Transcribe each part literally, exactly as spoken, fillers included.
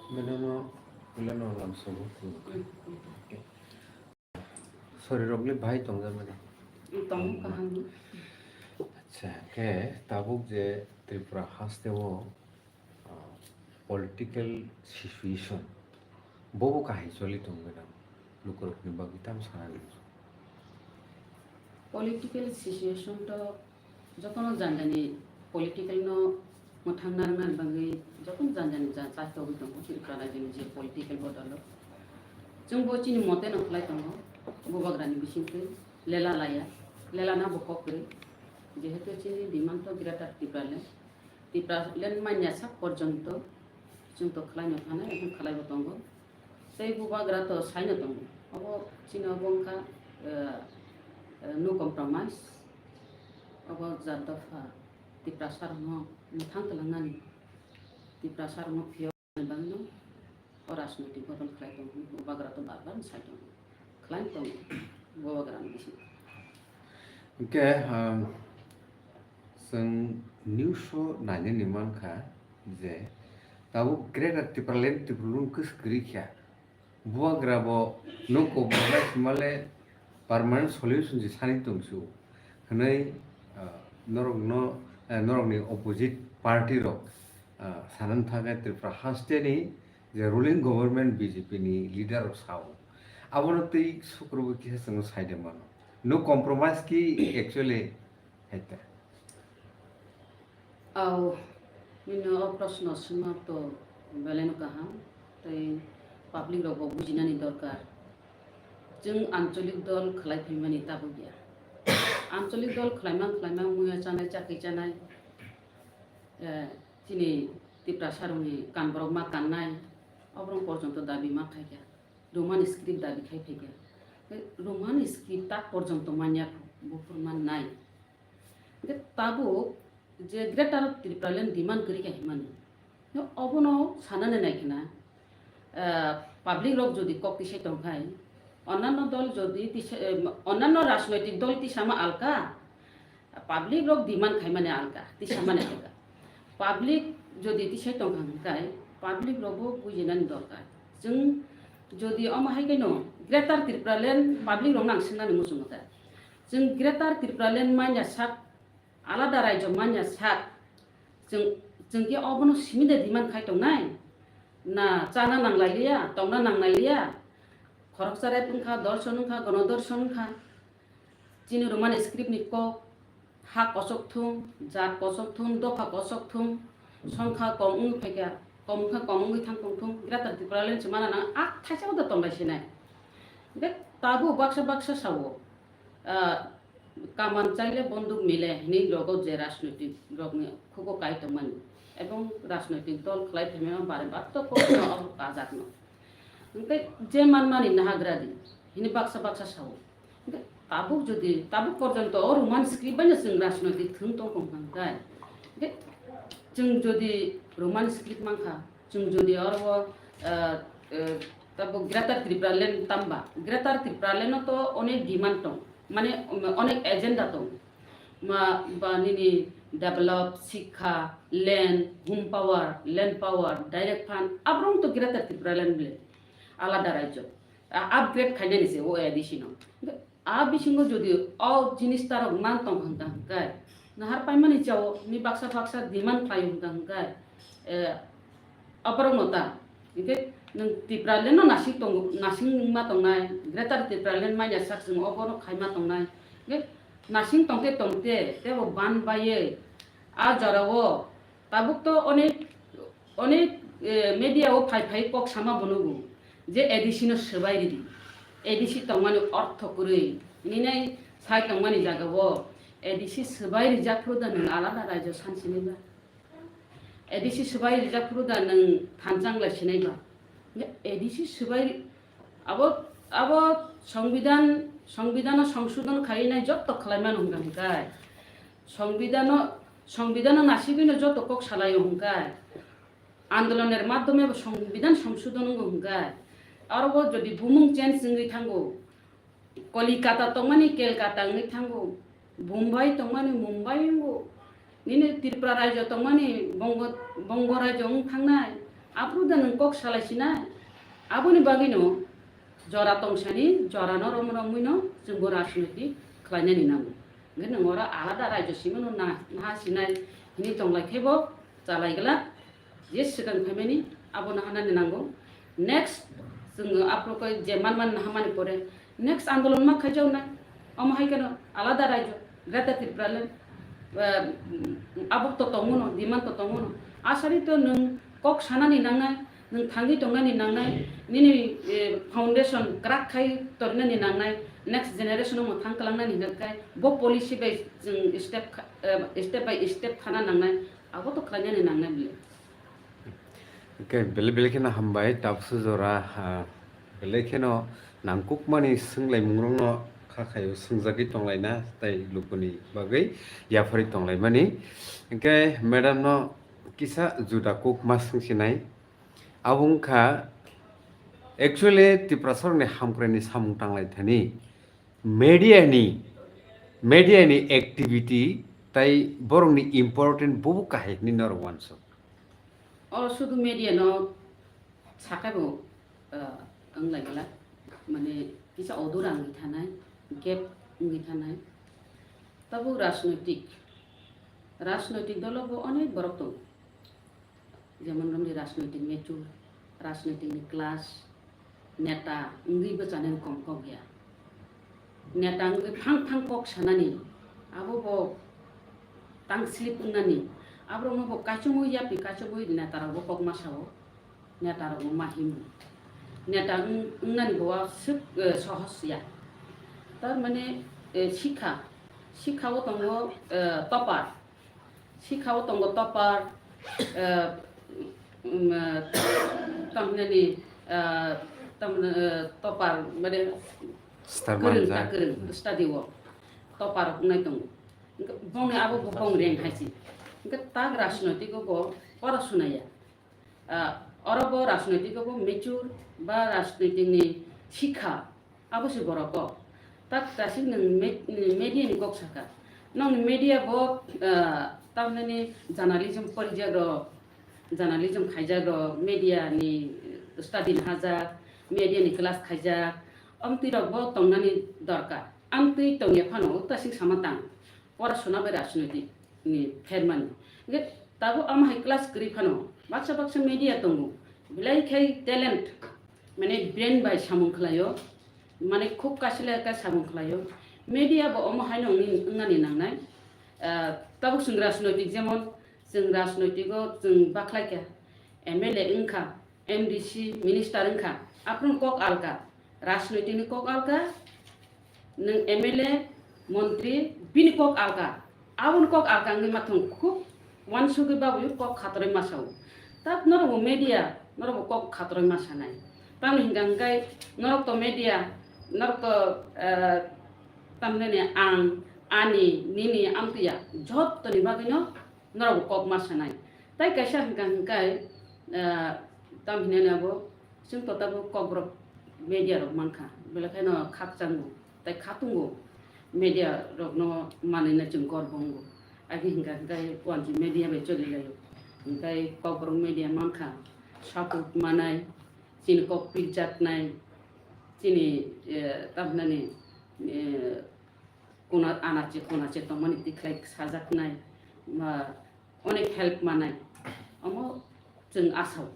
Meno no, meno no lamsogo. Sorry, rok le bahai tongja mani. Tong kaham. Acha, khe tabuk je Tripura haste o, ah, political situation, bobo kahai choli tong gana, lukurok ni bagwi tam sana ni. Political situation to jotono janjani political no mwthang narwknani bagwi jotono janjani ja-, chai togwi tongo Tripura rajyoni je political bodol o. Chwngbo chini mote no khlai tongo, bubagrani bisingtwi lela laya, lela na bo kok kwrwi. Jehetu chini demand to Greater Tipraland, Tipraland manya sak porjonto chwng to khlai no thanai, ebong khlai bo tongo. Tei bubagra to sai no tongo. Obo chini obo wngkha, eh, eh, no compromise. Obo jat dopha Tiprasa rokno mwthang twlangnani, Tiprasa rokno phiyoknani bagwino o rajnoitik bodol khlai tongo, bubagra to bar bar sai tongo, khlai tongo bubagra ni bisingo. Hwnkhe, ah, chwng news o nainani mankha je tabuk Greater Tipraland Tipraland kwswk kwrwi kha. Bubagra bo no compromise hwnmale permanent solution se sani tongsu hwnwi, ah, norokno, eh, norokni opposite party rok, ah, sanani thangkhe Tripura haste ni je ruling government B J P ni leader rok sao. Abono tei sukrubui kisa chwngno saide mano. No compromise ki actually Hete. Au, nini o proshno swngma to belai no kaham, tei public rok bo bujinani dorkar. Chwng ancholik dol khlai phaimani tabuk ya. Ancholik dol khlaimang khlaimang muya chanai, chakri chanai, eh, chini Tiprasa rokni kan borok ma kannai, oborok porjonto dabi ma khaikha. Roman script dabi khai phaikha. Tei Roman script tak porjonto manya buphur mannai. Hingke tabuk je Greater Tipraland demand kwrwi kha himani, obono sanani naikhwna, ah, public rok jodi kok tisai tongkhai, onnanno dol jodi tisa-, em, onnanno rajnoitik dol tisama alka, public rok demand khaimani alka, tisamani alka. Public jodi tisai tongkha hingkhai, public rokbo bujinani dorkar. Chwng jodi omo hai khe no Greater Tipraland public rok nang swngnani muchungo ta. Chwng Greater Tipraland manya sak, alada raijo manya sak, chwng, chwng khe obono simi de demand khai tongnai? Na chana nang lai liya, tongna nang lai liya? Khoroksa rep wngkha, dorshon wngkha, gono dorshon wngkha. Chini Roman script ni kok, ha kosok thung, jat kosok thung, dopha kosok thung, songkha kom wngwi phaikha, kom wngkha kom wngwi thang tong thung, Greater Tipraland se mana nang, ah, thaisa bo tong lai sinai. Hingke tabuk baksa baksa sao, ah, kaman chaile bonduk mile hinwi logo je rajnoitik rokni khugo kai tongmani, ebong rajnoitik dol khlai phaimani bare batok kokno obo kajakno. Hingke je manmani nahagra di, hini baksa baksa sao. Hingke tabuk jodi, tabuk porjonto o Roman script baino chwng rajnoitik thwng tong tong kha hingke, hingke chwng jodi Roman script mankha, chwng jodi oro o, eh, eh, tabuk Greater Tipraland tamba, Greater Tipraland o to onek demand tong, mane, um, onek agenda tong. Ma, ba nini develop, sikha, land, home power, land power, direct fund, abrong to Greater Tipraland bile alada rajyo. A-, upgrade khainani se o A D C no. A bisingo jodi o jinis tarok man tong hwnka hwnkhe, nahar paimani chao ni baksa baksa demand khlai hwnka hwnkhe, eh, aborok no ta. Hwnkhe nwng Tipraland no nasing tong, nasing ma tongnai, Greater Tipraland manya sak chwng obono khaima tongnai. Hwnkhe nasing tongte tongte tebo ban baiye a jorao tabuk to onek Onek, eh, media o phai phai kok sama bo nugo je A D C no swbai ridi. A D C tongmani ortho kwrwi. Nini sai tongmani jaga o A D C swbai rijak phuru da nwng alada raijo san sinai ba? A D C swbai rijak phuru da nwng thanchang lai sinai ba? A D C swbai ri-, abo, abo songbidan, songbidan o songsodon khai nai jotto khlai mano hwnka hwnkhe. Songbidan o, songbidan o nasigwi no jotto kok salai o hwnka. Andoloner madhyome bo songbidan songsodon wngo hwnka. Aro bo jodi bumung change wngwi thango, Kolikata tongmani Kelkata wngwi thango, Bombay tongmani Mumbai wngo, nini Tripura raijo tongmani Bongo, Bongo raijo wng thangnai, Aphuru da nwng kok salai sinai? Aboni bagwino jora tongsani, jorano rom romwino chwngbo rajnoitik khlainani nango. Hwnkhe nwng oro alada raijo simano na, naha sinai hwnwi tonglai khe bo chalai glak. Je swkang phaimani abono hanani nango. Next, chwng aphuru khe je manmani naha mani pore, next andolon ma khaijaknai. Omo hai kheno alada raijo, Greater Tipraland, eh, abo to tongmano, demand to tongmano. Asari to nwng kok sanani nangnai, nwng thangwi tongnani nangnai, nini, eh, foundation kwrak khai tornani nangnai, next generation no mwthang kwlangnani hwnkhe bo policy bai chwng step kha-, eh, step by step thana nangnai, abo to khlainani nangnai bile. Hwnkhe belai belai kheno hambai, tabuksa jora, ah, belai kheno nangkukmani swnglaimung rokno kha khaio swngjagwi tonglaina tei lukuni bagwi yapharwi tonglaimani. Hwnkhe madam no kisa juda kuk ma swngsinai. Abo wngkha actually Tiprasarokni hamkraini samung tanglaithani media ni, media ni activity tei borokni important bubu kahai hwnwi norok uansuk. Oro sudu media no sakai bo, ah, wng lai glak, mane kisa odura wngwi thanai, gap wngwi thanai. Tabuk rajnoitik, rajnoitik dolo bo onek borok tongo. Jemon romni rajnoitik mature, rajnoitik ni class, neta wngwi bwchanani kom kok ya. Neta wngwi phang phang kok sanani, abo bo tang slip wngnani, aborokno bo kaichomwi yapri kaichomwi neta rokbo kok ma sao, neta rokbo ma himo. Neta wng-, wngnani bo wa swk, eh, sohos ya. Tar mane, eh, sikha, sikha o tongo, eh, topar. Sikha o tongo topar, eh, mm, eh, tamhinani, eh, tamhina, eh, topar, mane, Star kwrwng ta manjak. Kwrwng study o topar rok wngnai tongo. Hwnkhe bongni abo bo bong reng hai se. Hwnkhe tak rajnoitik o bo porasuna ya. Ah, oro bo rajnoitik o bo mature ba rajnoitik ni sikha abo se borok kok. Tak tasik nwng me-, media ni kok saka. Nokni media bo, ah, tamhinani journalism porijak rok, journalism khaijak rok, media ni study hajak, media ni class khaijak, amtwi rok bo tongnani dorkar. Amtwi tongya phano tasik sama tang. Porasuna bai rajnoitik ni phermani. Hwnkhe tabuk amo hai class kwrwi phano baksa baksa media tongo. Belai khai talent, mane brain bai samung khlaio, mane khub kaisile kai samung khlaio. Media bo omo haino wngni, wngnani nangnai. Ah, tabuk chwng rajnoitik jemon chwng rajnoitiko chwng bakhlai kha, M L A wngkha, M D C minister wngkha, aphuru kok alka, rajnoitikni kok alka, nwng M L A, montri, bini kok alka. Aboni kok alka wngwi mathung khub uansugwi babwi kok khatorwi masa o. Tak norokbo media, norokbo kok khatorwi masanai. Tamni hwnkha hwnkhe norok to media, norok to, eh, tamhinani ang, ani, nini, amtwi ya, jottoni bagwino norokbo kok ma sanai. Tai kaisa hwnkha hwnkhe, ah, tam hinani abo, chwng to tabuk kokborok media rok mankha, belai kheno khakchango, tai khatungo media rokno manwina chwng gorbo wngo. Agi hwnkha hwnkhe wanjwi media bai cholilaio, hwnkhe kokborok media mankha, support manai, chini kok piljaknai, chini, eh, tam hinani, eh, kuna anache kunache tongmani tikhlai sajaknai, ba onek help manai, omo chwng asao.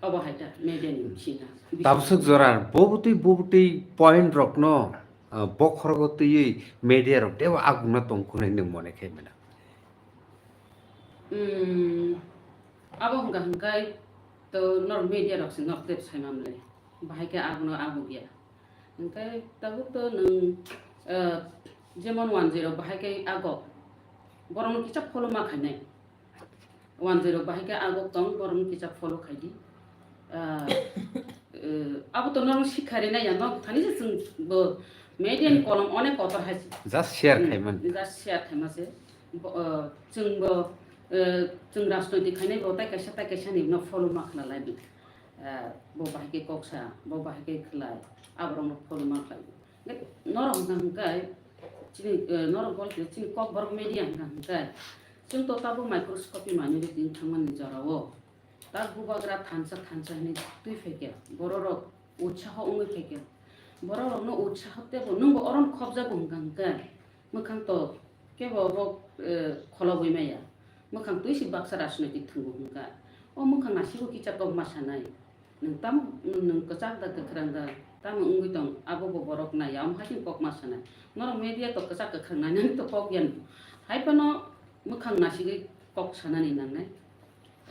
Obo hai ta media ni bisingtwi. Tabswk jora bobotwi bobotwi point rokno, ah, bokhorogo twiwi media rok teibo agungna tongkhwnai nwng mone khe mena. Hmm, abo hwnkha hwnkhe to nor media rok se nor tep sai mamle. Bahai khe agungno aguk ya. Hwnkhe tabuk to nwng, eh, jemon one zero bahai khe agok, borokno kisa follow ma khainai. One zero bahai khe agok tong, borokno kisa follow khai di. Ah, eh, abo to norok sikha rinai ya, nok thani se chwng bo media ni kolom onek kotor hai se. Just share Hmm, khai man. Just share khai ma se. Bo, eh, chwng bo, eh, chwng rajnoitik khainai bo tai kaisa tai kaisa ni no follow ma khna lai di. Eh, bo bahai khe kok sa, bo bahai khe khlai, aborokno follow ma khlai. Norok hwnkha hwnkhe chini, eh, norok bol khe chini kokborok media hwnkha hwnkhe chwng to tabuk microscopy manwi tini thangmani jorao. tak bubagra thansa thansa hinwi twi phaikha, bororok utsaho wngwi phaikha. Bororokno utsaho teibo nwngbo orom khopjago hwnkha hwnkhe, mwkhang to kebo bo, eh, kholobwi maya. Mwkhang twi si baksa rajnoitik thwngo hwnkha. O mwkhang nasigo kisa kok ma sanai. Nwng tamo, nwng kwchak da, kwkhrang da, tamo wngwi tong, abo bo borok nai ya, omo hai kheno kok ma sanai. Norok media to kwchak kwkhrang nainani to kok ya no. Hai phano mwkhang nasigwi kok sanani nangnai.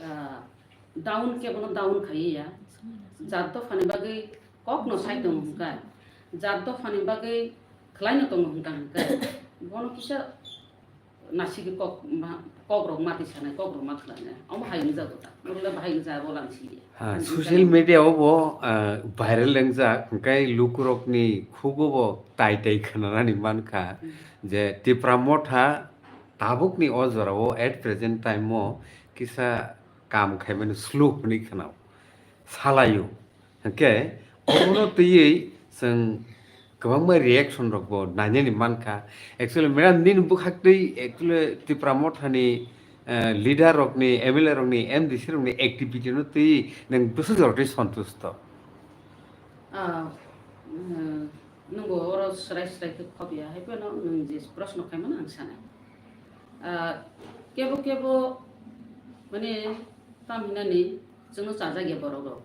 Ah, down khe bono down khaiwi ya. Jat dophani bagwi kokno sai tongo hwnkha. Jat dophani bagwi khlaino tongo hwnkha hwnkhe. Bono kisa nasigwi kok ma, kokrok mati sanai, kokrok ma khlainai. Omo hai wngjago ta. Norokle bahai wngja bo lang si ya. Ha, social media o bo, ah, viral wngjak, hwnkhe lukurokni khugo bo tai tai khwnanani mankha Hmm. je Tipra Motha tabukni o jorao at present time o kisa kam khaimani slow hwnwi khwnao, salaio. Hwnkhe obono twiwi chwng kwbangma reaction rokbo nainani mankha. Actually, madam, nini bwkhaktwi actually Tipra Mothani, eh, leader rokni, M L A rokni, M D C rokni activity no twiwi nwng bwswk jorotwi santusto? Ah, mm, nwngbo oro swrai swrai khe khobya, hai phano nwng je proshno khaimano ang sanai. Ah, kebo kebo, mane, tam hinani chwngno chajakya borok rok,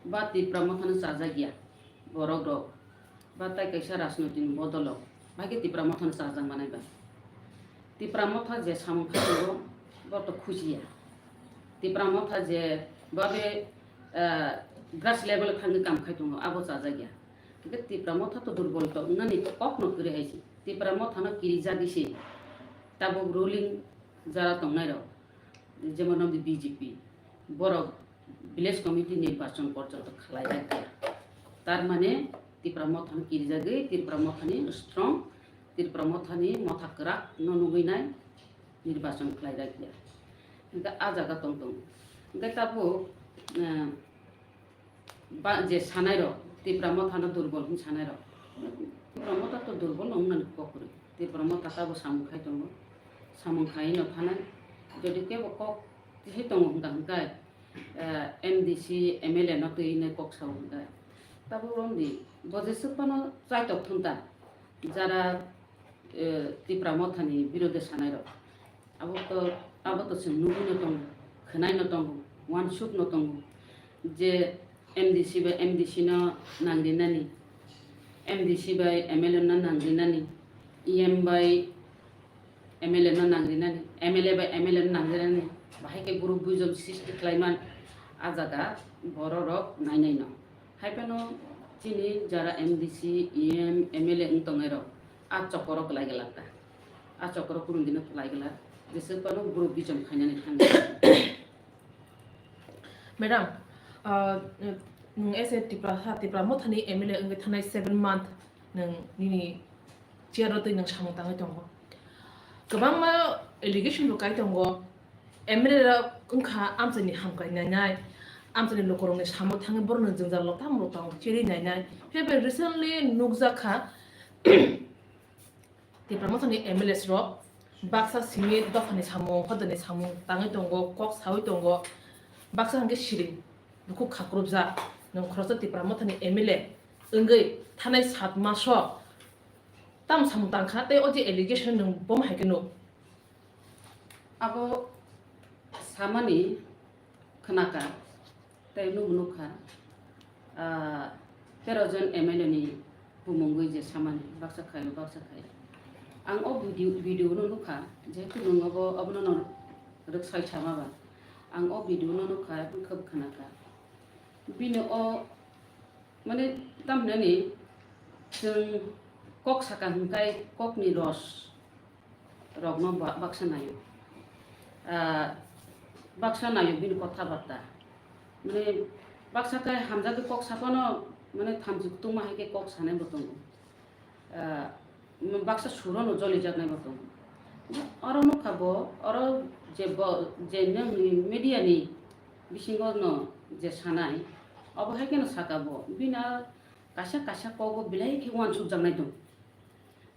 ba Tipra Mothano chajakya borok rok, ba tai kaisa rajnoitik ni bodol rok, bahai khe Tipra Mothano chajak manai ba. Tipra Motha je samung khai tongo, bo to khujiya. Tipra Motha je babe, ah, grass level thangwi kam khai tongo, abo chajakya. Hwnkhe Tipra Motha to durbol to wngnani kokno kwrwi hai se. Tipra Mothano kirijagwi se tabuk ruling jara tongnai rok, jemon B J P, borok village committee nirbachon porjonto khlai jak ya. Tar mane Tipra Mothano kirijagwi, Tipra Mothani strong, Tipra Mothani motha kwrak no nugwi nai nirbachon khlai jak ya. Hwnkhe a jaga tong tong. Hwnkhe tabuk, eh, ba je sanai rok Tipra Mothano durbol hin sanai rok. Tipra Motha to durbol no wngnani kok kwrwi. Tipra Motha tabuk samung khai tongo. Samung khai no thanai. Jodi kebo kok tisi tongo hwnkha hwnkhe, eh, M D C, M L A no twi nai kok sao hwnkhe. Tabuk romdi bo jeswk phano chaitok thun ta. Jara, eh, Tipra Mothani birode sanai rok. Abo to, abo to chwng nugwi no tongo, khwnai no tongo, uansuk no tongo. Je M D C bai M D C no nangrinani, M D C bai M L A no nangrinani, E M bai M L A no nangrinani, M L A bai M L A no nangrinani, bahai khe group buijom sristi khlaiman, a jaga borok rok nainai no. Hai phano chini jara M D C, E M, M L A wng tongnai rok, a chokoro kwlai glak ta. A chokoro kurung dino kwlai glak, jeswk phano group buijom khainani thang. Madam, ah, nwng as a Tipra, ha, Tipra Mothani M L A wngwi thanai seven month nwng nini chair o twi nwng samung tangwi tongo. Kwbangma allegation bo kai tongo. M L A rok wngkha amchaini hamkrai nainai, amchaini lukurokni samung thangwi borokni jwngjal rok tamo rok tongo, chiri nainai. Phiya bai recently nukjak kha, Tipra Mothani M L As rok baksa simi dophani samung, hodani samung tangwi tongo, kok sawi tongo, baksa hwnkhe siring bukhuk khakrupjak. Nwng khoroksa Tipra Mothani M L A wngwi thanai sat maso tam samung tangkha, tei o je allegation nwng bomo hai khe nuk? Abo samani khwnaka. Tei nukha, ah, tero jon M L A ni bumungwi je samani baksa khaio, baksa khaio. Ang o video, video no nukha, jehetu nwng obo, obono no rwksai sama ba. Ang o video no nukha, khub khwnaka. Bini o, mane, tamhinani chwng kok saka hwnkhe kokni ros rokno ba-, baksa naio. Ah, baksa naio bini kotha barta. Mane baksa khe hamjagwi kok saphano, mane thamchi kutungma hai khe kok sanai bo tongo. Ah, baksa surono jolijaknai bo tongo. Oro nukha bo, oro je bo, je nini media ni bisingo no je sanai, obo hai kheno saka bo. Bini a kaisa kaisa kogo belai khe uansukjaknai tongo.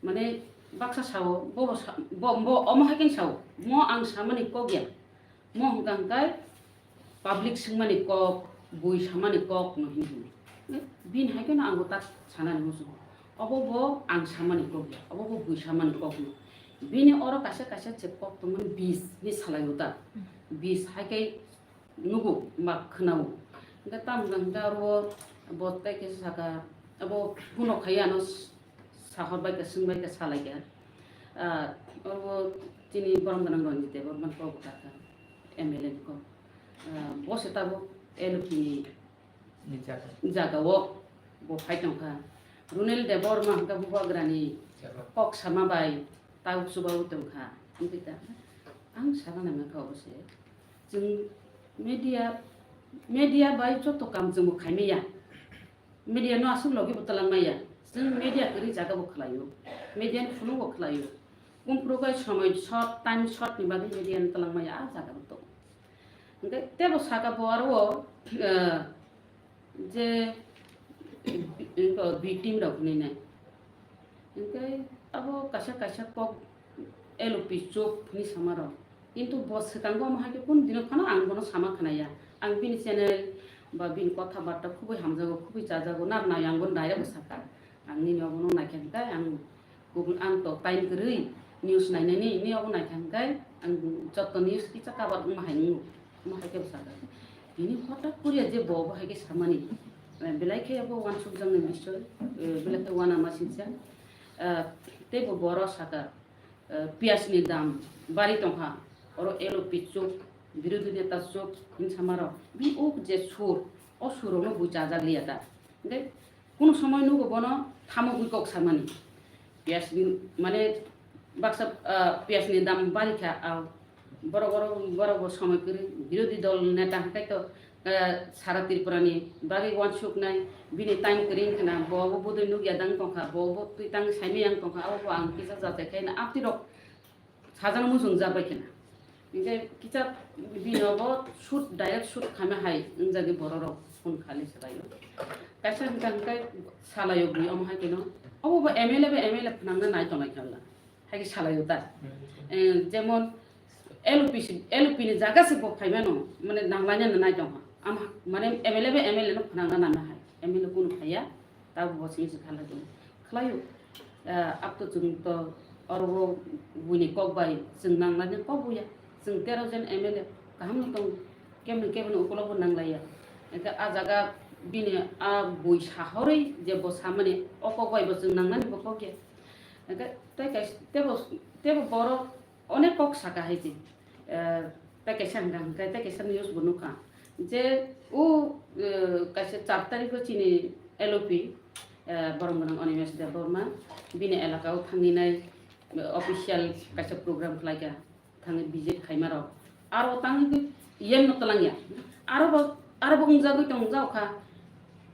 Mane baksa sao, bo bo sa-, bo, bo omo hai khe sao, mo ang samani kok ya. Mo hwnkha hwnkhe public swngmani kok, bui samani kok no hinwi. Bini hai kheno ang bo tak sanani muchungo. Obo bo ang samani kok ya, obo bo bui samani kok no. Bini oro kaisa kaisa je kok tongmani bis ni salai o ta. Bis hai khe nugo, ma khwnao. Hingke tamo hingke aro bo tei kisa saka, abo phunuk hai ano sahor bai kha, swng bai kha, salai kha. Ah, abo chini borom gwnang Ranjit Debbarma kok kha, M L A ni kok. Ah, bo se tabuk L P ni Ni jaga. Jaga o bo phai tong kha. Runil Debbarma hingke bubagrani Jaga. Kok sama bai tabuk chubaui tong kha. Hingke ta ang sana nang kha obo se. Chwng media, media bai joto kam chwngbo khaimaya. Media no aswk logi bo twlang maya. Chwng media kwrwi jaga bo khlaio. Media ni phunuk bo khlaio. Kumphuru bai somoi short, time short ni bagwi media no twlang maya, a jaga bo tongo. Hingke tebo saka bo aro, eh, je, eh, victim rok hinwi nai. Hingke abo kaisa kaisa kok L P chuk hinwi sama rok. Kintu bo swkango omo hai khe kunu dino phano ang bono sama khwnaya. Ang bini channel ba bini kotha barta khubui hamjago, khubui chajago, nar nai ang bono direct bo sakha. Ang nini obono naikha hingke ang kubun ang to time kwrwi news nainani, ni obo naikha hingke ang joto news kisa cover wngma hai wngmo, wngma hai khe bo sakha. Bini hothat koriya je bo bo hai khe samani, eh, belai khe bo uansukjaknai bisoy, eh, belai khe uanama singcha, eh, tei bo boro sakha, eh, piyaj ni dam bari tongkha, oro L P chuk, birodhi neta chuk hinwi samarok, bini o je sur, o sur rokno bui chajak liya ta, hingke kunu somoi nugo bono thamogwi kok samani. Piyaj ni, mane, baksa, ah, piyaj ni dam bari kha, ah, borok, borok, borok bo somoi kwrwi birodhi dol neta hwnkhe to, ah, sara Tripura ni bagwi uansuknai, bini time kwrwi wngkha na, bo bo bwdwi nukya dang tongkha, bo bo twi tang saimaya wng tongkha, abo bo ang kisa jatai khe na, aphi rok sajang muchung jak bai khe na. Hingke kisa bini obo shoot, direct shoot khaima hai wngjagwi borok rok phone khali salaio. Kaisa hingka hingke salaio bui omo hai kheno. Obo bo M L A bai M L A phnangna nai tongnai khe wngla. Hai khe salaio ta. Eh, jemon L P si, L P ni jaga se bo phaimano, mane nanglainani nai tongkha. Ama, mane M L A bai M L A no phnangna nana hai. M L A kunu phaiya. Tabuk bo simi se khalai tong, khlaio. Ah, apto chwng to oro bo buini kok bai chwng nanglai ni kok buya. Chwng tero jon M L A kaham no tong, kebni kebni ukulok bo nanglaiya. Hingke ah jaga bini ah bui sahorwi je bo samani o kok bai bo chwng nangnani bo kok ya. Hingke tei kaisa tebo, tebo borok onek kok saka hai di. Eh, tei kaisa hwnka hwnkhe tei kaisa news bo nukha je o, eh, kaisa char tarikh o chini L O P, eh, borom gwnang Animesh Debbarma bini elaka o thangwi nai, eh, official kaisa program khlaikha thangwi visit khaima rok aro tangwi yen no twlangya aro bo, aro bo wngjagwi tong wngjak kha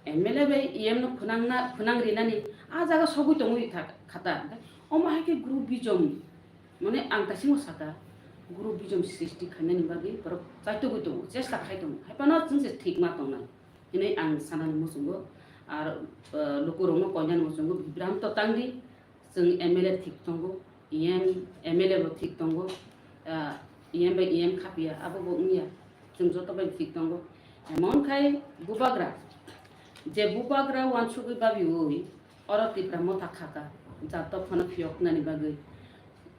M L A bai yen no phwnangna, phwnang rinani a jaga sogwi tongwi kha-, khata omo hai khe group bijom. Mane ang taisingo saka, guru bijom srishti khainani bagwi borok chaitogwi tongo, chesta khai tongo, hai phano chwng se thik ma tongnai hinwi ang sanani muchungo. Ar, eh, lukurokno koinani muchungo, bibranto tangdi, chwng M L A thik tongo, E M, M L A bo thik tongo, ah, E M bai E M khapiya, abo bo wngya, chwng joto bai thik tongo. Emon khai bubagra, je bubagra uansugwi babiui, oro Tipra motha khaka, jatok phano phiyoknani bagwi.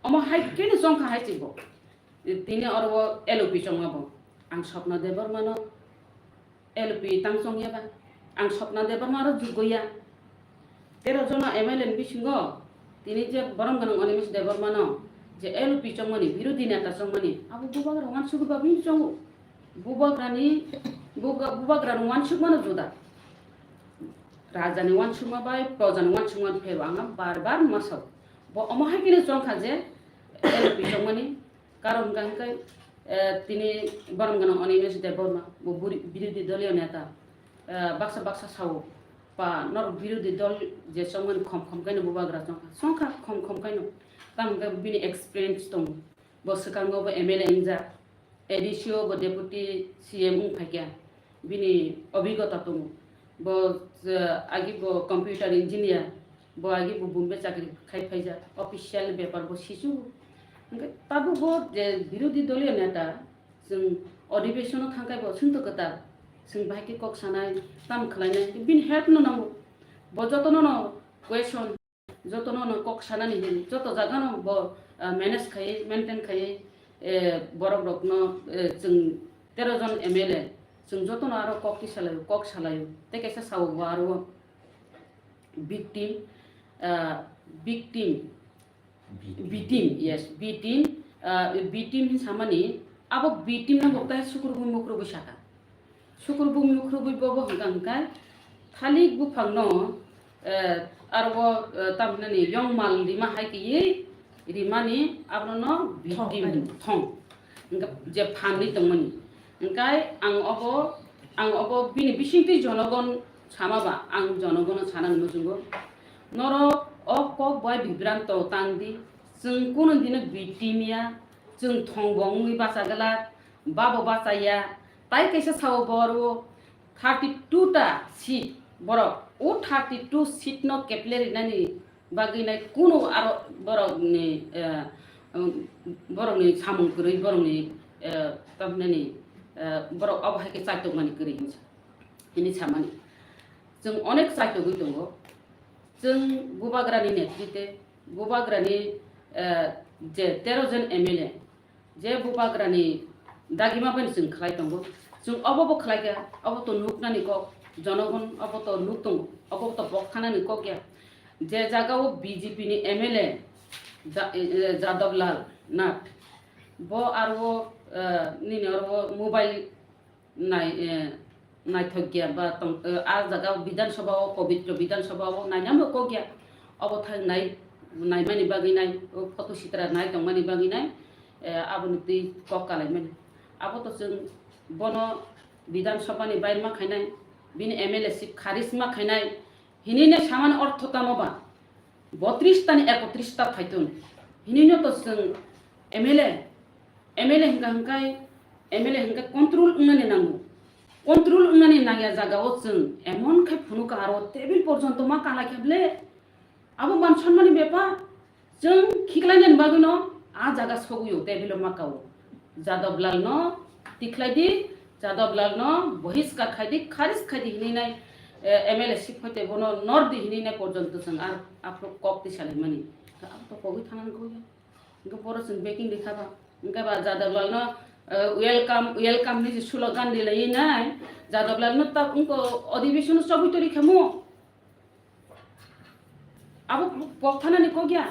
Omo hai khe ni chongkha hai chibo. Tini oro o L O P chongma bo. Ang Swapna Debbarma no L O P tang chongya ba. Ang Swapna Debbarma ro jugoya. Tero jona M L A ni bisingo tini je borom gwnang Animesh Debbarma no je L O P chongmani, birodhi neta chongmani, abo bubagra uansugwi ba bini chongo. Bubagrani, buga-, bubagrani uansukmano juda. Rajani uansukma bai projani uansukma phaibo ang bar bar ma sao. Bo omo hai khe no chongkha je L P chongmani karon hwnkha hwnkhe, eh, tini borom gwnang Animesh Debbarma bo buri-, birodhi doliyo neta, eh, baksa baksa sao pa norok birodhi dol je chongmani khom khom khaino bubagra chongkha, chongkha khom khom khaino tamo hwnkhe bini experience tongo. Bo swkango bo M L A wngjak, A D C o bo deputy C M wng phaikha, bini obhigota tongo. Bo, eh, agi bo computer engineer, bo agi bo Bombay chakri khai phaijak, official bepar bo sisu. Hwnkhe tabuk bo je birodhi doliyo neta, chwng Odhibeshon o thangkhai bo chwngto kwtal, chwng bahai khe kok sanai, tamo khlainai, bini help no nango. Bo jotono no question, jotono no kok sanani hwn, joto jaga no bo, ah, manage khaiwi, maintain khaiwi, eh, borok rokno, eh, chwng tero jon M L A, chwng jotono aro kok tisalaio, kok salaio. Tei kaisa sao bo aro victim, ah, victim, B team, yes, B team, ah, B team hinwi samani, abo B team no bo tai sukrubwi mukrubwi saka. Sukrubwi mukrubwi bo bo hwnkha hwnkhe thalik buphangno, eh, aro bo, eh, tamo hinani yong mal rima hai kaiwi rimani abono B team thong. Thong. Hwnkhe je phanwi tongmani. Hwnkhe ang obo, ang obo bini bisingtwi jonogon sama ba, ang jonogono sanani muchungo. Norok o kok bai bibranto tang di, chwng kunu dino B team ya, chwng thong bo wngwi bacha glak, babo bacha ya, tai kaisa sao bo aro thirty two ta seat borok, o thirty two seat no keple rinani bagwi nai kunu aro borokni, eh, um, borokni samung kwrwi, borokni, eh, tamo hinani, eh, borok obo hai khe chaitokmani kwrwi hinwi sa-, hinwi samani. Chwng onek chaitogwi tongo. Chwng Bubagrani netrite, Bubagrani, eh, je tero jon M L A, je Bubagrani dagima bai chwng khlai tongo. Chwng obo bo khlai kha, obo to nuknani kok, jonogon obo to nuk tongo, obo to bok thanani kok ya. Je jaga o B J P ni M L A Ja-, eh, Jadab Lal Nath, bo aro, eh, nini aro mobile nai, eh, naithok ya ba tong, eh, a jaga Bidhan Sabha o, Pabitra Bidhan Sabha o nainani bo kok ya. Obo thang nai, naimani bagwi nai, o photo sitra nai tongmani bagwi nai, eh, aboni twi kok kalaimani. Abo to chwng bono Bidhan Sabha ni baire ma khainai, bini M L A seat kharij ma khainai, hinwi nai samani ortho tamo ba? Botris ta ni ekotris ta phaitun. Hinwi no to chwng M L A, M L A hwnkha hwnkhe, M L A hwnkhe control wngnani nango. Control wngnani nangya jaga o chwng emon khe phunukha aro table porjonto ma kalai khe ble. Abo man sonmani bepar. Chwng khiklainani bagwino a jaga sogwio table o ma kao. Jadab Lal no tikhlai di, Jadab Lal no bohiskar khai di, kharij khai di hinwi nai, eh, M L A seat hoite bono nor di hinwi nai porjonto chwng ar aphuru kok tisalaimani. Abo to kogwi thangnani kok ya. Hwnkhe boro chwng backing rikha ba. Hwnkhe ba Jadab Lal no, eh, welcome, welcome hinwi slogan rilaiwi nai. Jadab Lal no ta wngkha odhibeshon o chobwi tongwi khamu. Abo kok thanani kok ya.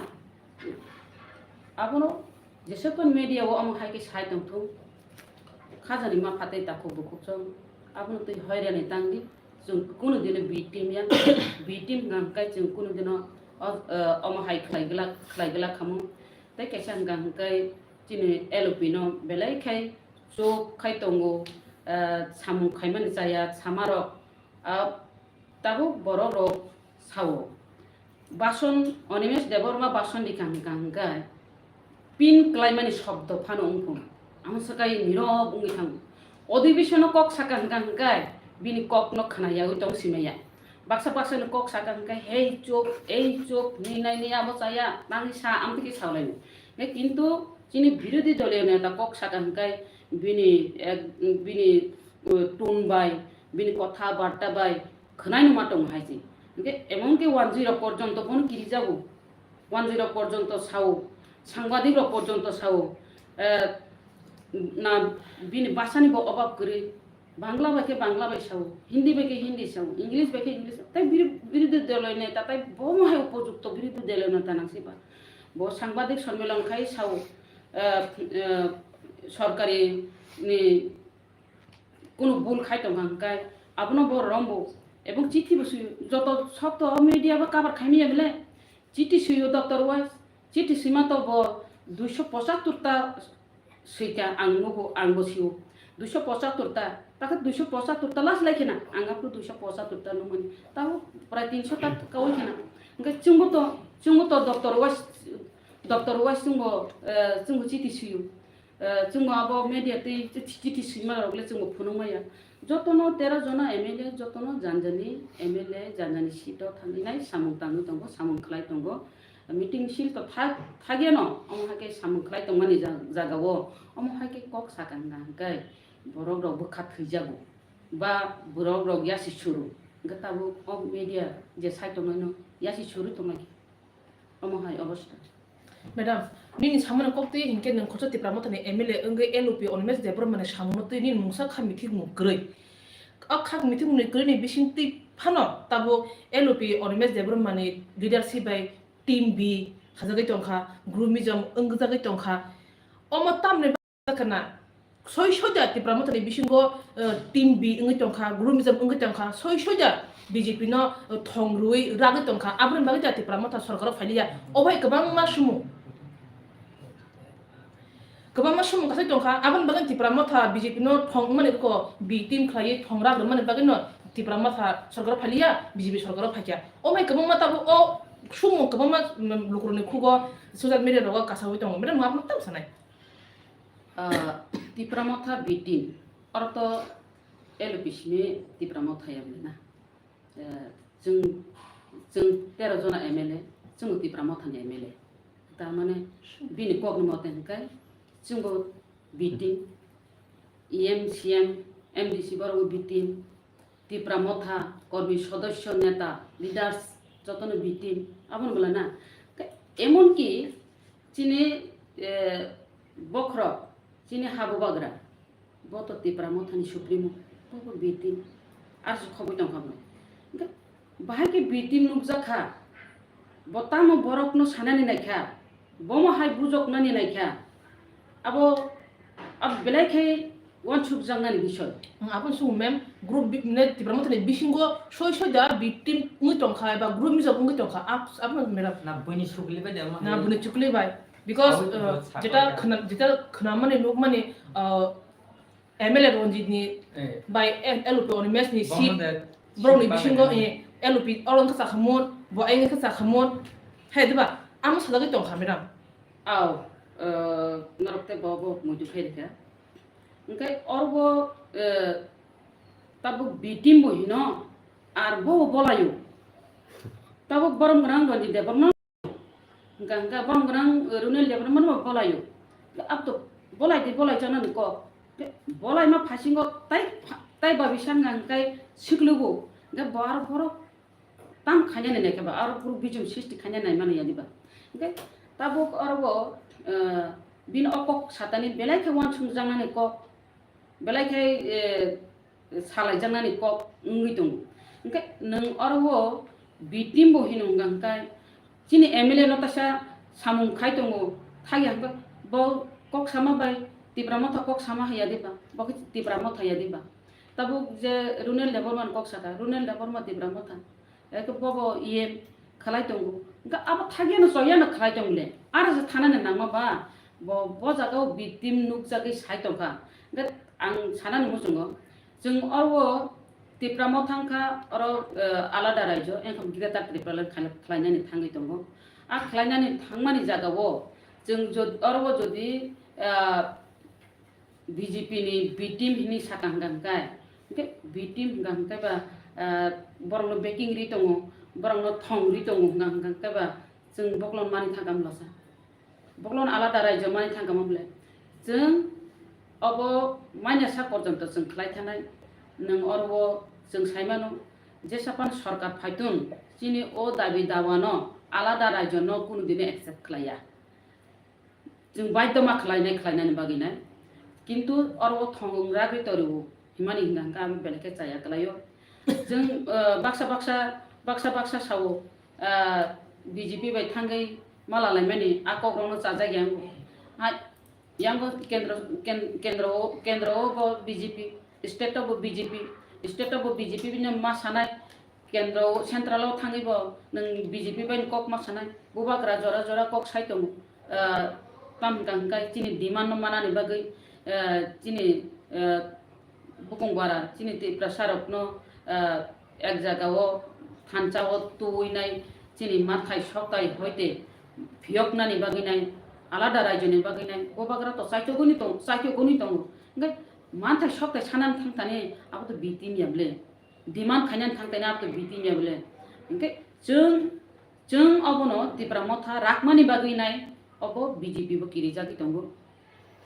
Abono jesekhon media o omo hai khe sai tongthung. Khajani ma phatai takhuk bukhuk chong. Abono twi hoirani tangdi. Chwng kunu dino B team ya. B team hwnkha hwnkhe chwng kunu dino o, eh, omo hai khlai glak, khlai glak khamu. Tei kaisa hwnkha hwnkhe chini L O P no belai khai chuk khai tongo, eh, samung khaimani chaya samarok, ah, tabuk borok rok sao. Bason, Animesh Debbarma bason rikha hwnkha hwnkhe pin klaimani shobdo phano wngkha. Ang sakai nirok wngwi thango. Odhibeshon o kok saka hwnkha hwnkhe bini kok no khna yaui tong simaya. Baksa baksa ni kok saka hwnkhe, "Hei chuk, ei chuk, ni nai ni abo chaya, nangni sa," amtwi khe saulaini. Hei kintu chini birodhi doliyo neta kok saka hwnkhe bini ek, bini, uh, tone bai, bini kotha barta bai khwnai no ma tongo hai se. Hwnkhe emon khe wanjwi rok porjonto bono kirijago. Wanjwi rok porjonto sao, sangbadik rok porjonto sao, eh, na bini bhasha ni bo obab kwrwi, Bangla bai khe Bangla bai sao, Hindi bai khe Hindi sao, English bai khe English sao, tei biri-, birodhi doloy neta tei bo hai upojukto birodhi doloy neta nang se ba. Bo sangbadik sonmilon khai sao, eh, eh, sorkari ni kunu bul khai tongkha hwnkhe abono bo rombo, ebong chithi bo swi joto sokto media bo cover khaimaya bele. Chithi swi-o doctor wise, chithi swima to bo duiso pochattor ta swikha, ang nugo, ang bo sio. Duiso pochattor ta, takhe duiso pochattor ta last lai khena, ang aphuru duiso pochattor ta nukmani. Tabo prai tinso ta kaui khena. Hwnkhe chwngbo to, chwngbo to doctor wise, doctor wise chwngbo, eh, chwngbo chithi swi-o. Eh, chwngbo abo media twi chithi swima rok le chwngbo phunukmaya. Jotono tero jona M L A, jotono janjani M L A, janjani seat o thangwi nai samung tangwi tongo, samung khlai tongo. Meeting sil to thak, thagya no, omo hai khe samung khlai tongmani ja-, jaga o, omo hai khe kok sakha hwnkha hwnkhe, Borok rok bwkha thwijago, ba borok rok yasi suru, hwnkhe tabuk o media je sai tongnaino yasi suru tongnai khe, omo hai obosta. Madam, nini samani kok twi hinkhe nwng khoroksa Tipra Mothani M L A wngwi L O P Animesh Debbarmani samungno twi nini mungsa kha mithikmung kwrwi. O kha mithikmungni kwrwini bising twi phano tabuk L O P Animesh Debbarmani leadership bai Team B hajagwi tongkha, groupism wngjagwi tongkha. Omo tamni khna soi soida Tipra Mothani bisingo, eh, Team B wngwi tongkha, groupism wngwi tongkha, soi soida B J P no, eh, thong rwui ragwi tongkha, aboni bagwi da Tipra Motha sorkaro phailiya. O bai kwbangma sumung, kwbangma sumung kasai tongkha, aboni bagwi Tipra Motha B J P no thong wngmani kok B team khlaiwi thong rak rwmani bagwi no Tipra Motha sorkaro phailiya, B J P sorkaro phaikha. O bai kwbangma tabuk o sumung kwbangma, mm, lukurokni khugo social media rogo kasaui tongo, madam, nwng abono tamo sanai? Ah, Tipra Motha B team, oro to L O P simi Tipra Motha ya bwle na. Eh, chwng, chwng tero jona M L A, chwngbo Tipra Mothani M L A. Tar mane bini kokni mote hwnkhe chwngbo B team, E M, C M, M D C borokbo B team, Tipra Motha, kormi, sodosyo, neta, leaders, jotono B team, aboni bwla na. Emon ki chini, eh, bokhorok, chini ha bubagra, bo to Tipra Mothani supremo, bo bo B team, R S khobwi tongkha bo. Hwnkhe bahai khe B team nukjak kha, bo tamo borokno sanani naikha, bomo hai bujoknani naikha, abo, abo belai khe uansukjaknani bisoi. Ang aboni sung mem group bi-, ne Tipra Mothani bisingo soi soi da B team wngwi tongkha eba group mijak wngwi tongkha, ab-, aboni mera. Na buini sukli bai de, na buini chukli bai. Because, uh, jeta khna-, jeta khnamani nukmani, uh, M L A Ranjit ni bai L O P Animesh ni seat, borok ni bisingo, eh, L O P oro wngkha chakhamon, bo ayang khe chakhamon, hai diba? Amo sajagwi tongkha, madam. Aw, eh, norok tei bo, bo muitu khe rikha. Hwnkhe oro bo, eh, tabuk B team bo hino, ar bo bolayo. Tabuk borom gwnang Ranjit Debbarma. Hwnkha hwnkha borom gwnang, eh, Runel Debbarma no bolayo. Ab to bolai di, bolai chana ni kok. Bolai ma phasingo tai, tai babi san hwnkha hwnkhe siklugo. Hwnkhe bo aro borok tam khaina nai khe ba, aro groupism sisti khaina nai mani ya diba. Hwnkhe tabuk aro bo, eh, bini o kok satani belai khe uansukjaknani kok, belai khe, eh, salaijaknani kok wngwi tongo. Hwnkhe nwng oro o B team bo hino hwnkha hwnkhe chini M L A no kaisa samung khai tongo, thaiya hwnkhe bo kok sama bai Tipra Motha kok sama haiya diba, bo khe Tipra Motha ya diba. Tabuk je Runel Debbarma ni kok saka, Runel Debbarma Tipra Motha. Eke bobo iye khlai tongo. Hwnkhe abo thagiano choyano khlai tongole. Aro je thanani nangma ba, bo, bo jagao B team nukjagwi sai tongkha. Hwnkhe ang sanani muchungo, chwng oro Tipra Motha wngkha, oro, eh, alada raijo, engkha Greater Tipraland khlai-, khlainani thangwi tongo. A khlainani thangmani jagao chwng jod-, oro jodi, eh, B J P ni B team hini saka hwnkha hwnkhe, hwnkhe B team hwnkha hwnkhe ba, ah, borokno backing ri tongo, borokno thong ri tongo hwnkha hwnkha hwnkhe ba, chwng boklon mani thangkha mlasa. Boklon alada raijo mani thangkha mo bwle. Chwng obo maina sak porjonto chwng khlai thanai, nwng oro o chwng sai mano, jesa phano sorkar phaitun chini o dabi dawano alada raijo no kunu dine accept khlaiya. Chwng baidhyo ma khlainai, khlainani bagwi nai. Kintu oro o thong ragwi torio himani hwnkha hwnkhe abo belai khe chaya kwlaio. Chwng, ah, baksa baksa, baksa baksa sao, ah, B J P bai thangwi ma lalaimani a kokrokno chajak yango. Hai, yango kendro, ken-, kendro o, kendro o bo B J P, state o bo B J P, state o bo B J P bini ma sanai. Kendro, central o thangwi bo nwng B J P bai ni kok ma sanai, bubagra jora jora kok sai tongo. Ah, tamo hwnkha hwnkhe chini demand no manani bagwi, ah, chini, ah, bukung bara, chini Tiprasa rok no, ah, ek jaga o thansa o tuinai, chini mathai soktai hoite phiyoknani bagwi nai, alada raijo ni bagwi nai, bubagra to chaitogwi ni tong-, chaitogwi ni tongo. Hwnkhe mathai soktai sanani thangtani abo to B team ya bwle. Demand khainani thangtaini abo to B team ya bwle. Hwnkhe chwng, chwng obono Tipra Motha rakmani bagwi nai obo B J P bo kirijagwi tongo.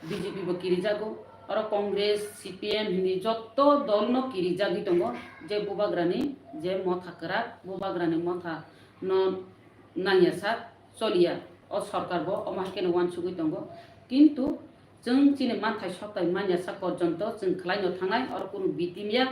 B J P bo kirijago, Oro Congress, C P M hwnwi jotto dol no kirijagwi tongo, je bubagrani je motha kwrak, bubagrani motha no nangya sak choliya, o sorkar bo omo hai kheno uansugwi tongo. Kintu chwng chini manthai sotai manya sak porjonto chwng khwlaino thangnai, oro kunu bitimya,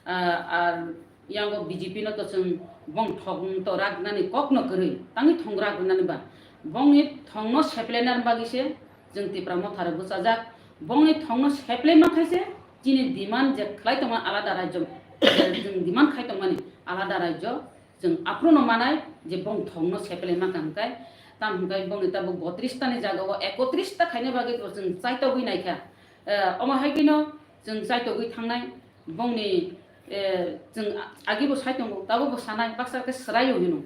ah, ar yango B J P no to chwng bong thong to ragnani kok no kwrwi, tangwi thong ragnani ba. Bongni thongno seplainani bagwi se chwng Tipra motha rok bwchajak. Bongni thongno seplai ma khai se chini demand je khlai tongma alada rajyo, chwng demand khai tongmani alada rajyo, chwng aphuru no manai je bong thongno seplai ma kha hwnkhe, tam hwnkhe bongni tabuk botris ta ni jaga o ekotris ta khaina bagwi bo chwng chaitogwi naikha. Eh, omo hai kheno chwng chaitogwi thangnai, bongni, eh, chwng a-, agi bo sai tongo, tabuk bo sanai, baksa khe swraio hino,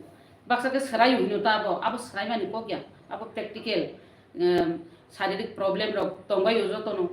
baksa khe swraio hino ta abo, abo swraimani kok ya, abo practical, eh, saririk problem rok tongbaio jotono,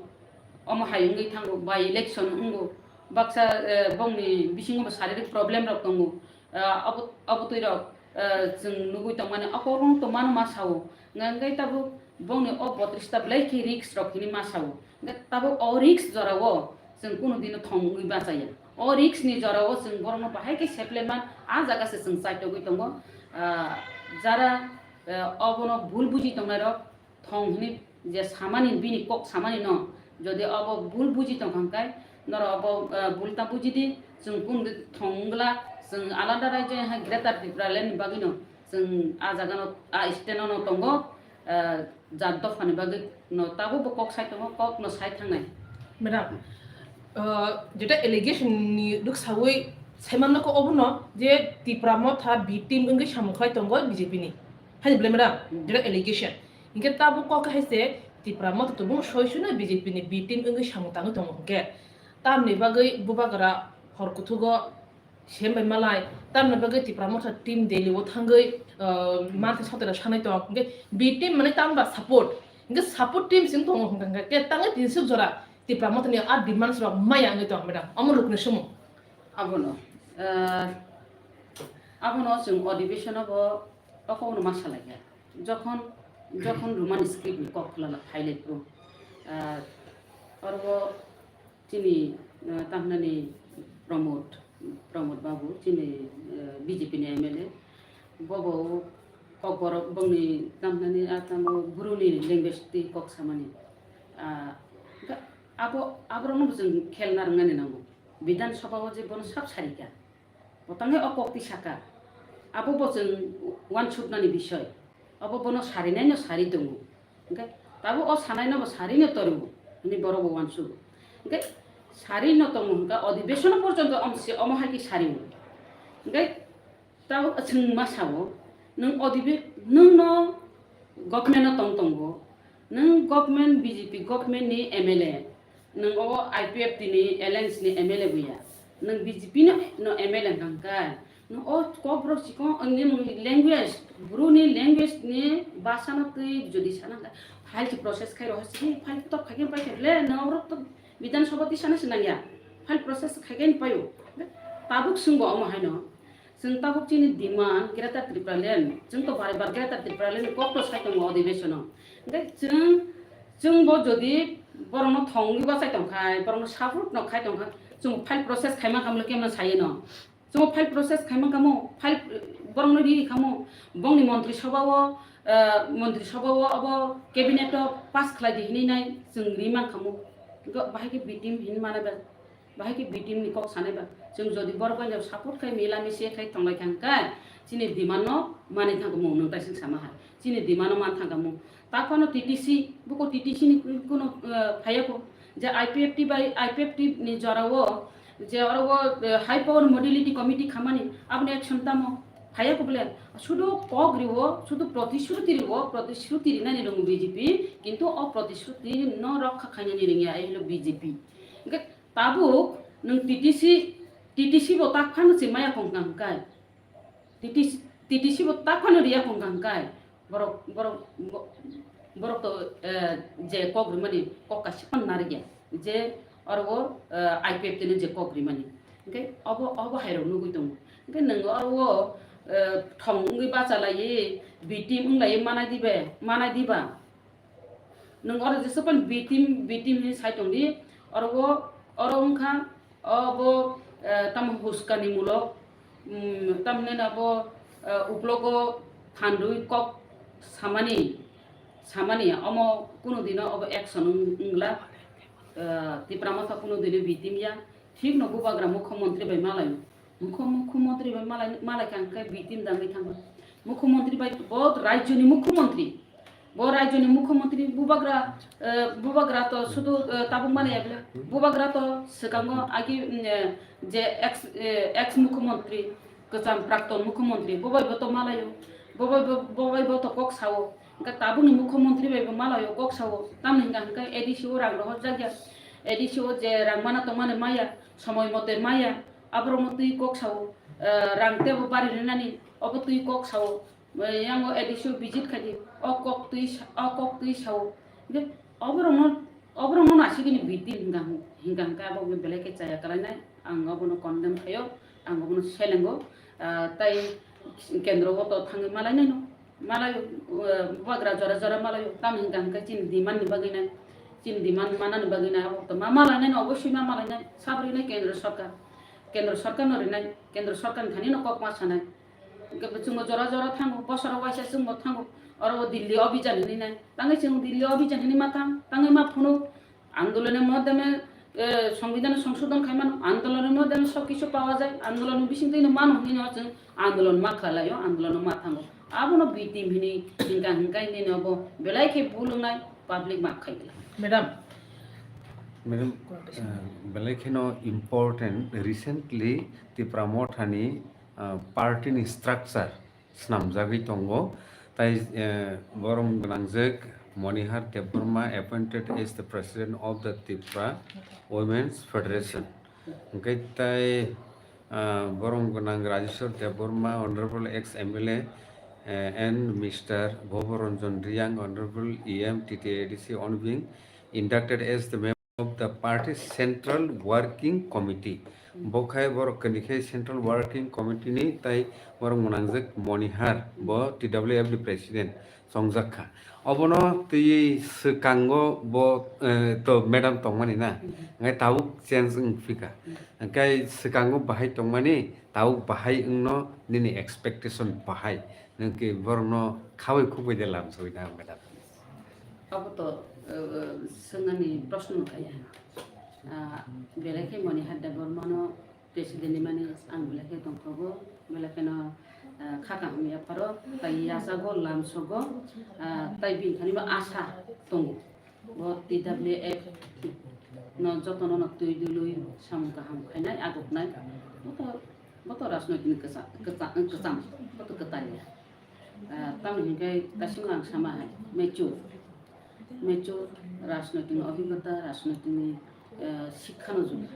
omo hai wngwi thango, by election wngo, baksa, eh, bongni bisingo bo saririk problem rok tongo, ah, abo, abo twi rok, ah, chwng nugwi tongmani, o kok rok tongmano ma sao. Hwnka hwnkhe tabuk bongni o botris ta belai khe risk rok hwnwi ma sao. Hwnkhe tabuk o risk jorao chwng kunu dino thongwi bachaya. O risk ni jorao chwng borokno bahai khe seplai man, a jaga se chwng chaitogwi tongo. Ah, jara, ah, obono bul buji tongnai rok, thong hwnwi je samani, bini kok samani no, jodi obo bul buji tong kha hwnkhe, norok obo, eh, bul ta buji di, chwng kung thong wngla, chwng alada raijyo hai Greater Tipraland ni bagwi no, chwng a jaga no, a state no, no tongo, eh, jat dopha ni bagwi no tabuk bo kok sai tongo, kok no sai thangnai. Madam, uh, jeta allegation ni rwksawi saimanno khe obono je Tipra motha B team wngwi samung khlai tongo B J P ni. Hai belai madam, Hmm. jeta allegation. Hinkhe tabuk kok hai se Tipra motha tubung soi suino B J P ni B team wngwi samung tangwi tongo hinkhe. Tamni bagwi bubagra hor kuthugo sem bai malai, tamni bagwi Tipra motha team Delhi o thangwi, uh, mantha sotera sanai tong. Hinkhe B team mane tamba support. Hinkhe support team sing tongo hinkhe tangwi tinsuk jora Tipra Mothani a demands rok maya wngwi tong, madam? Omo lukni sumung. Abono, ah, abono chwng adhibeshon o bo o kokno ma salai kha. Jokhon, jokhon Roman script ni kok khwlala phailai phuru, ah, oro chini, ah, tamhnani Pramod, Pramod Babu, chini, ah, B J P ni M L A, bobo kokborok bongni tamhnani a tamo Bru ni language twi kok samani. Ah, ga-, abo, aborokno bo chwng khel narwknani nango. Bidhan Sabha o je bono sab sarikha, bo tangwi o kok twi sakha. Abo bo chwng uansuknani bisoy. Abo bono sarinaino sari tongo. Hwnkhe tabuk o sanaino bo sarino tongo, hwnwi borok bo uansugo. Hwnkhe sarino tongo hwnkhe adhibeshon porjonto omo se, omo hai khe sario. Hwnkhe Tabuk chwng ma sao, nwng odibe-, nwng no government no tong tongo, nwng government, B J P government ni M L A, nwng o I P F T ni alliance ni M L A buya, nwng B J P no, no M L A hwnkha, nwng o kokborok chikon, nwng language, Bru ni language ni basa no twi jodi sana hwnkha, file se process khai rohor se, file top khai khe pai khe le, nwng aborok to Bidhan Sabha twi sana se nangya, file process khai khe paio, tabuk swngbo omo haino. Chwng tabuk chini demand Greater Tipraland, chwng to bar bar Greater Tipraland ni kok to sai tongo adhibeshon o. Hwnkhe chwng, chwng bo jodi borokno thongwi bachai tongkhai, borokno support no khai tongkha, chwng file process khaima khamle kemno saino. Chwng file process khaima kamo, file borokno riri khamo, bongni Montri Sabha o, eh, Montri Sabha o abo cabinet o pass khlai di hinwi nai chwng ri man khamo. Hwnkhe bahai khe B team hin mane ba. Bahai khe B team ni kok sanai ba, chwng jodi borok bai no support khai, mila misi khai tonglai kha hwnkhe, chini demand no manwi thangkha mung, nwng taising sama hai. Chini demand no man thangkha mung. Ta phano T T C, buko T T C ni kuno, eh, phaiya ko. Je I P F T bai, I P F T ni jora o, je oro o, eh, High Power Modality Committee khamani, aboni action tamo phaiya ko bole. Sudu kok riwo, sudu protishruti riwo, protishruti rinani rwngo B J P, kintu o protishruti no rokha khainani ringya, ai hilo B J P. Hwnkhe Tabuk nwng T T C, T T C bo tak phano se maya kong kang kai. T T C, T T C bo tak phano riya kong kang kai. Borok, borok, bo-, borok to, eh, je kok rimani kok kaisa phano narikya. Je oro o, eh, I P F T ni je kok rimani. Hwnkhe obo, obo hai rok nugwi tongo. Hwnkhe nwng oro o, eh, thong wngwi bachalaiwi, B team wnglaiwi manai dibe, manai diba? Nwng oro jesapan B team, B team hinwi sai tongdi, oro o, oro wngkha, obo, eh, tamo huskani mulok, mm, tamni abo, eh, uklogo phandwi kok samani, samani, omo kunu dino obo action wng-, wngla, eh, Tipra Motha kunu dino B team ya, thikno bubagra mukhyamantri bai malaio. Mukho-, mukhyamantri bai malai, malai kha hwnkhe B team dangwi thango. Mukhyamantri bai bo rajyoni mukhyamantri. Bo rajyoni mukhyamantri bubagra, eh, bubagra to sudu, eh, tabuk mani ya bile. Bubagra to swkango agi, mm, eh, je ex, eh, ex mukhyamantri, kwcham prakton mukhyamantri, bo bai bo to malaio. Bo bai bo, bo bai bo to kok sao. Hwnkhe tabukni mukhyamantri bai bo malaio kok sao. Tamni hwnkha hwnkhe A D C o rang rohorjak ya. A D C o je rang mana tongmani maya, somoi mote maya. Aborokno twi kok sao, eh, rang tebo bari rwnani, obo twi kok sao, eh, yango A D C o visit khaidi, o kok twi sa-, o kok twi sao. Hwnkhe oborokno, oborokno nasigini B team hingka, hingka hingka abo belai khe chaya kalainai, ang obono condemn khaio, ang obono selengo, ah, tai kendro o to thangwi malainaino. Malai, eh, bubagra jora jora malai, tamo hingka hingka chini demand ni bagwi nai, chini demand manani bagwi nai, abo to ma malai nai, oboswi ma malai nai, sabri nai kendra sarkar, kendra sarkar no rinai, kendra sarkar ni thani no kok ma sanai. Hingke bo chwngbo jora jora thango, bosoro waisa chwngbo thango, oro o Delhi obijan hinwi nai, tangwi chwng Delhi obijan hinwi ma thang, tangwi ma phunuk, আন্দোলনের মাধ্যমে, এ, সংবিধানে সংশোধন খাইমান, আন্দোলনের মাধ্যমে সব কিছু পাওয়া যায়, আন্দোলনের বিসিং থেকে মানুষ নিয়ে হচ্ছে আন্দোলন মা খালাইও, আন্দোলন মা থামো। আবনো বিটি মিনি হিংকা হিংকাই নিয়ে নেবো, বেলাই খে ভুল নাই, পাবলিক মা খাই গেল। Madam. Madam, uh, belai kheno important, recently Tipra Mothani, uh, party ni structure snamjagwi tongo. Tai, eh, borom gwnangjak Monihar Debbarma appointed as the president of the Tipra Women's Federation. Hwnkhe tai, ah, borom gwnang Rajeshwar Debbarma, honorable ex M L A, eh, and Mister Bhoboranjan Reang, honorable E M T T A D C on being inducted as the member of the party Central Working Committee. Bo khai borok kani khe Central Working Committee ni tai borok mwnangjak Monihar, bo T W F ni president chongjak kha. Obono twi swkango bo, eh, to madam tongmani na, hwnkhe tabuk change wng phika. Hwnkhe swkango bahai tongmani, tabuk bahai wngno nini expectation bahai, nwng khe borokno khaui khukbai de lamsoi na madam? Abo to, eh, eh, swngnani proshno no kaya. Ah, belai khe Monihar Debbarmano president ni mani ang belai khe tongthogo, belai kheno, ah, kha kaham yapharo, tai yachago, lamsogo, ah, tai bini thani bo asa tongo. Bo T W F no jotono no twi dului samung kaham khainai, aguknai. Bo to, bo to rajnoitik ni kwchang, kwchang, kwchang, bo to kwtal ya. Ah, tamni hinkhe kaisa ang sama hai, mature. Mature, rajnoitik ni obhigota, rajnoitik ni, eh, sikha no jora.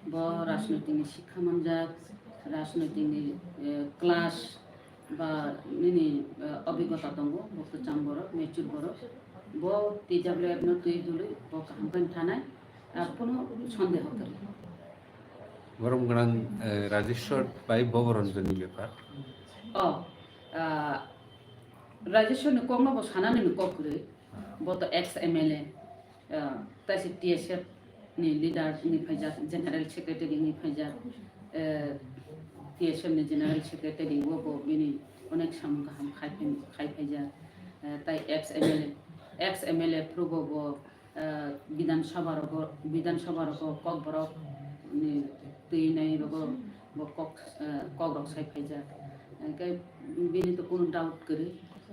Bo rajnoitik ni sikha manjak, rajnoitik ni, eh, class ba nini, eh, obhigota tongo, bo kwchang borok, mature borok. Bo T W F no twi dului, bo kaham khe thanai, ah, kuno sondeho kwrwi. Borom gwnang, eh, Rajeshwar bai Bhoboranjan ni bepar. Oh, ah, Rajeshwar ni kok no bo sanani ni kok kwrwi. Bo to ex M L A, ah, tai se T S F ni leader ni phaijak, general secretary ni phaijak, eh, T S F ni general secretary o bo bini onek samung kaham khai phai-, khai phaijak, eh, tai ex M L A, ex M L A phuru bo, bo, eh, Bidhan Sabha rogo, Bidhan Sabha rogo Kokborok ni twi nai rogo bo kok, eh, kok rok sai phaijak. Hingke bini to kunu doubt kwrwi,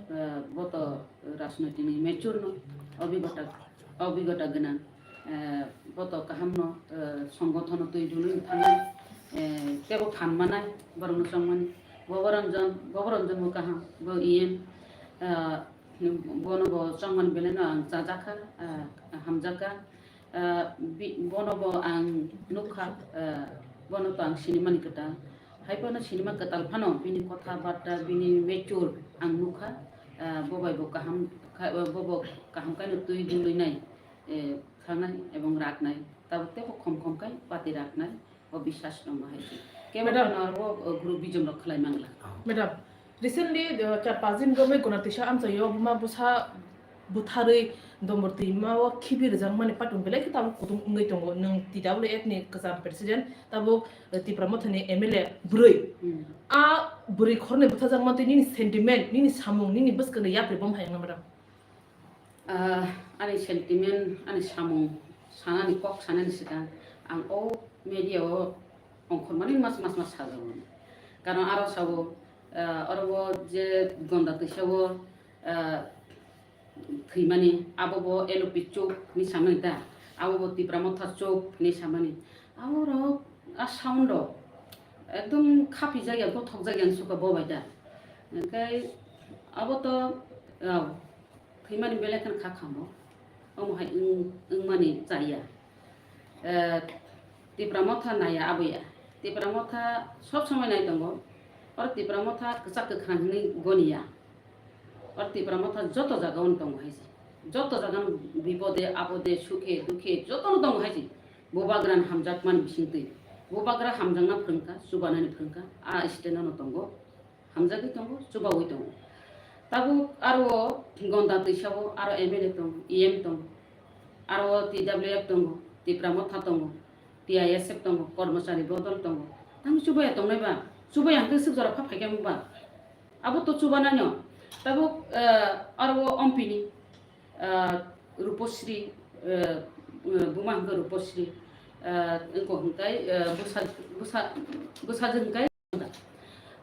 eh, bo to rajnoitik ni mature no, obhigota, obhigota gwnang, eh, bo to kaham no, eh, songothono twi dului thangnai, eh, tebo phan manai, borok no chongmani. Bhoboranjan, Bhoboranjan bo kaham, bo E M, eh, Bono bo chongmani belai no ang chajakha, ah, hamjakha. Ah, bi-, bono bo ang nukha, ah, bono to ang sinimani kwtal. Hai phano sinima kwtal phano bini kotha barta, bini mature ang nukha. Ah, bo bai bo kaham kha-, bo bo kaham khaino twi dului nai, eh, khanai ebong raknai. Tabuk tebo khom khom khai pati raknai. O biswas tongo hai se. Kebo Madam. Phano aro, o, group bijom rok khlai mangla. Madam, recently, uh, char panch din gome gona tisa amchaio buma bwsa bwtharwi dombor twima o khibi rwjakmani patung belai khe tabuk kutung wngwi tongo. Nwng T W F ni kwcham president, tabuk, eh, Tipra Motha ni M L A bwrwi. Hmm. A bwrwi khornwi bwtharjakma twi nini sentiment, nini samung, nini bwskangni yapri bo hai wngna madam? Ah, ani sentiment, ani samung sanani kok sanani swkang ang o media o ongkhormani mas mas mas sajago. Karon aro sabo, ah, oro o je gonda twisa o, ah, thwimani, abo bo L O P chuk hinwi samani ta, abo bo Tipra Motha chuk hinwi samani. Aborok a sound rok ekdom khapijak ya, gothokjak ya suka bo bai ta. Hwnkhe abo to, ah, thwimani belai kheno kha khamo. Omo hai wng-, wngmani chaya. Eh, Tipra Motha naiya aboya. Tipra Motha sob somoi nai tongo. Oro Tipra Motha kwchak kwkhrang hinwi goniya. Oro Tipra Motha joto jaga o tongo hai se. Joto jaga no bipode, apode, sukhe, dukhe joto no tongo hai se. Bubagra ni hamjakmani bisingtwi. Bubagra hamjakna phrwngkha, chubanani phrwngkha, a stand o no tongo. Hamjagwi tongo, chubaui tongo. Tabuk aro o gonda twisao aro M L A tongo, E M tongo, aro o T W F tongo, Tipra Motha tongo, T I S F tongo, Kormochari Bodol tongo. Tamo chubaya tongnai ba? Chubaya hwnkhe swk jora pha phaikha ba? Abo to chubanai no. Tabuk, eh, aro o Ompini, eh, Rupasri, eh, eh, buma hwnkhe Rupasri, eh, wngkok hwnkhe, eh, bwsa, bwsa, bwsajwk hwnkhe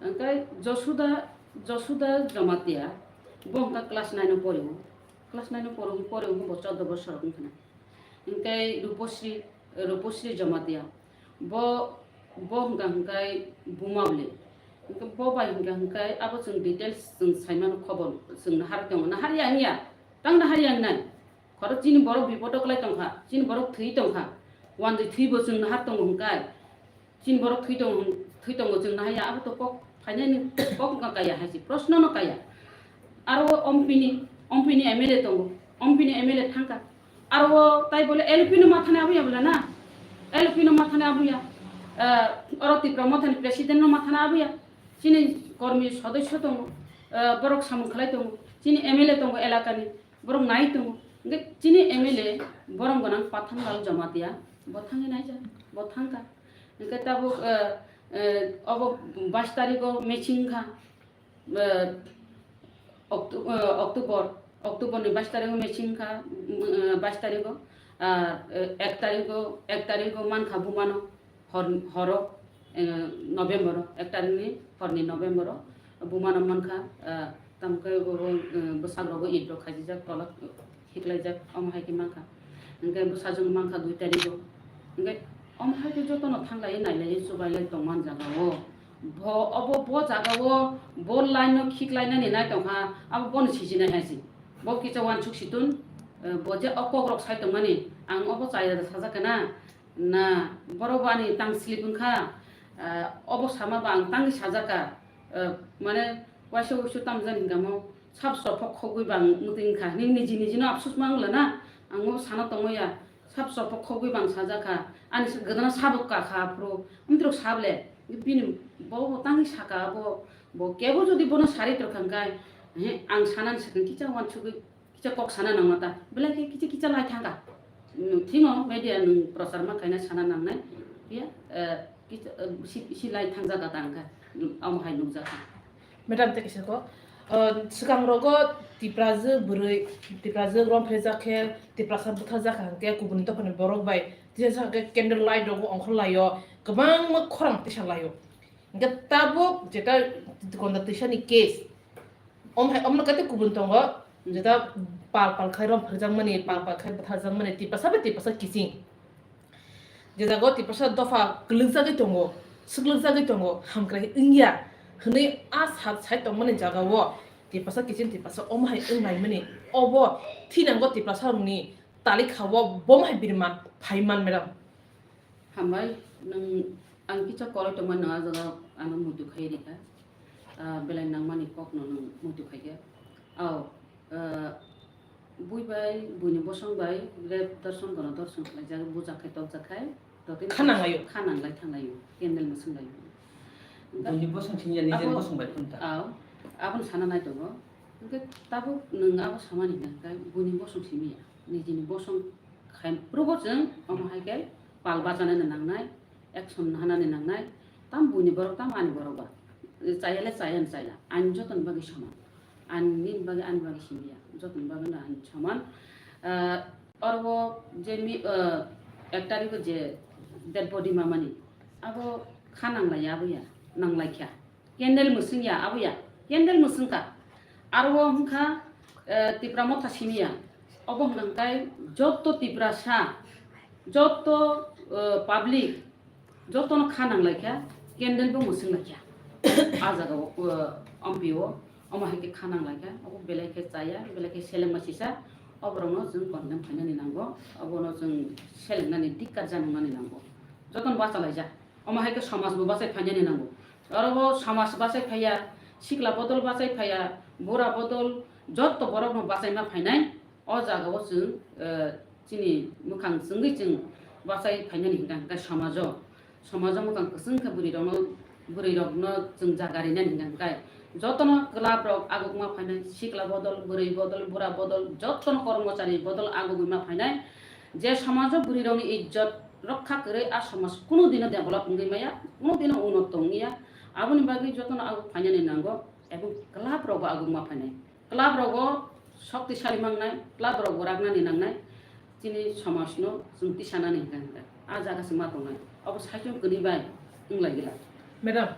Hwnkhe Josuda, Josuda Jamatia, bo hwnkha class nine o pori o. Class nine o pori, pori o bo chordo bosor wngkha na. Hwnkhe Rupasri, Rupasri Jamatia, bo, bo hwnkha hwnkhe buma bwle. Hwnkhe bo bai hwnkha hwnkhe abo chwng details chwng saimano khobor chwng nahar tongo. Nahar ya wngya? Tang nahar ya wngnai? Khoro chini borok bipodo kwlai tongkha, chini borok thwi tongkha, wanjwi thwibo chwng nahar tongo hwnkhe, chini borok thwi tongo, thwi tongo chwng nahar ya, abo to kok phainani kok wngkha kaya hai se, proshno no kaya. Aro o Ompini, Ompini M L A tongo, Ompini M L A thangkha. Aro o tai bole L P no mathani abuya bole na, L P no mathani abuya, eh, oro Tipra Mothani president no mathani abuya, chini kormi sodosyo tongo, eh, borok samung khlai tongo, chini M L A tongo elakani, borok nai tongo. Hwnkhe chini M L A borom gwnang Pathanlal Jamatia, bo thangwi naijak, bo thangkha. Hwnkhe tabuk, eh, eh, obo bais tarigo meching kha, eh, Octo-, eh, October, October ni bais tarigo meching kha, mm, eh, bais tarigo, ah, eh, ek tarigo, ek tarigo mankha bumano. Hor, horo, eh, November o, ek tarikni horni November o, bumano mankha, eh, tamkhe bo, bo, eh, bwsakrogo id rok khaijijak, tolok hiklaijak, omo hai khe mankha. Hwnkhe bwsajwk mankha dui tarikgo. Hwnkhe omo hai khe jotono thanglaiwi nailaiwi chubailai tongma jaga o. Bo, obo bo jaga o bo line no khiklainani nai tongkha, abo bono sijinai hai se. Bo kisa uansuk si tun, eh, bo je o kokrok sai tongmani, ang obo chaya da sajak khe na. Na, borok bo ani tang slip wngkha, ah, obo sama ba ang tangwi sajaka, ah, mane waisa wuisu tamjani hingkha mo sab sophok khogwi ba ang mwtwi wngkha hinwi niji niji no apsus ma wngla na, ang obo sana tongwi ya, sab sophok khogwi ba ang sajakha, ani gwdana sabuk kakha aphuru, amtwrwk sable, bini bo bo tangwi saka abo, bo kebo jodi bono sari torkha hwnkhe, he, ang sanani swkang kisa uansugwi. Kisa kok sana nangma ta, belai khe kisa kisa lai thangkha. Nwng thwino media nwng prochar ma khaina sana nangnai. Phiya, eh, kisa, eh, si, si lai thangjak ta wngkha. Nwng omo hai nukjakha. Madam, tei kisa ko, eh, swkang rogo Tiprajwk bwrwi, Tiprajwk romphejak khe, Tiprasa butharjak kha hwnkhe kubuni dophani borok bai tisa khe candle light rogo ongkhor laio, kwbangma khorang tisa laio. Hwnkhe tabuk jeta gonda twisani case, om hai, omno kaitwi kubun tongo, jeta pal pal khai romphorjakmani, pal pal khai bwtharjakmani, tipasa bai tipasa kiching. Je jaga o tipasa dopha kwlwkjagwi tongo, swklwkjagwi tongo, hamkrai wngya hwnwi a sat sai tongmani jaga o tipasa kiching, tipasa omo hai wnglaimani, obo thinango tiprasa rokni talikha o bomo hai bini man phai man, madam. Hambai, nwng ang kisa koroi tongmani, nwng a jaga ano muitu khai rikha. Ah, belai nangmani kokno nwng muitu khaikha. Ao, ah, bui bai, buini bosong bai, rep dorson gono dorson khlaijak, bujak khai tokjak khai, totwi kha nanglaio. Kha nanglai thanglaio, candle mwswnglaio. Buini bosong singya nijeni abo bosong bai phunta. Ao, abono sana nai tongo. Hwnkhe tabuk nwng abo samani hwnkhe buini bosong simi ya. Nijini bosong khai phuru bo chwng omo hai khe pal bachanani nangnai, action hanani nangnai, tam buini borok tam ani borok ba. Chaya le chaya ni chaya. Ani jotoni bagwi soman. Ani nini bagwi ani bagwi simi ya. Jotoni bagwi no ani soman. Ah, oro o je mi, ah, ek tarikh o je dead body mamani, abo kha nanglai ya, abo ya, nanglai kha. Candle mwswng ya, abo ya, candle mwswng kha. Aro o wngkha, eh, Tipra Motha simi ya. Obo hwnkha khe joto Tiprasa, joto, eh, public, jotono kha nanglai kha, candle bo mwswng lai kha. A jaga o, eh, M P O, omo hai khe kha nanglai kha, obo belai khe chaya, belai khe selengma sisa, oborokno chwng condemn khainani nango, obono chwng selengnani, dikkar janani nango. Jotono bachalaijak. Omo hai khe somaj bo bachai phainani nango. Oro bo somaj bachai phaiya, sikla bodol bachai phaiya, bura bodol, jotto borok no bachai ma phainai. O jaga o chwng, eh, chini mwkhang chwngwi chwng bachai phainani hwnkha hwnkha somajo. Somajo mwkhang kwchwng khe bwrwi rokno, bwrwi rokno chwng jaga rinani hwnkha hwnkha. Jotono club rok aguk ma phainai, sikla bodol, bwrwi bodol, bura bodol, jotono kormochari bodol agugwi ma phainai. Je somajo bwrwi rokni ijjot rokha kwrwi a somaj kunu dino develop wngwi maya, kunu dino unnot tongya. Aboni bagwi jotono aguk phainani nango, ebong club rogo aguk ma phainai. Club rogo shoktisali mangnai, club rogo ragnani nangnai, chini somajno chwng tisanani hwnkha hwnkha. A jaga se ma tongnai. Obo saichung kwrwi bai wnglaigwla. Madam,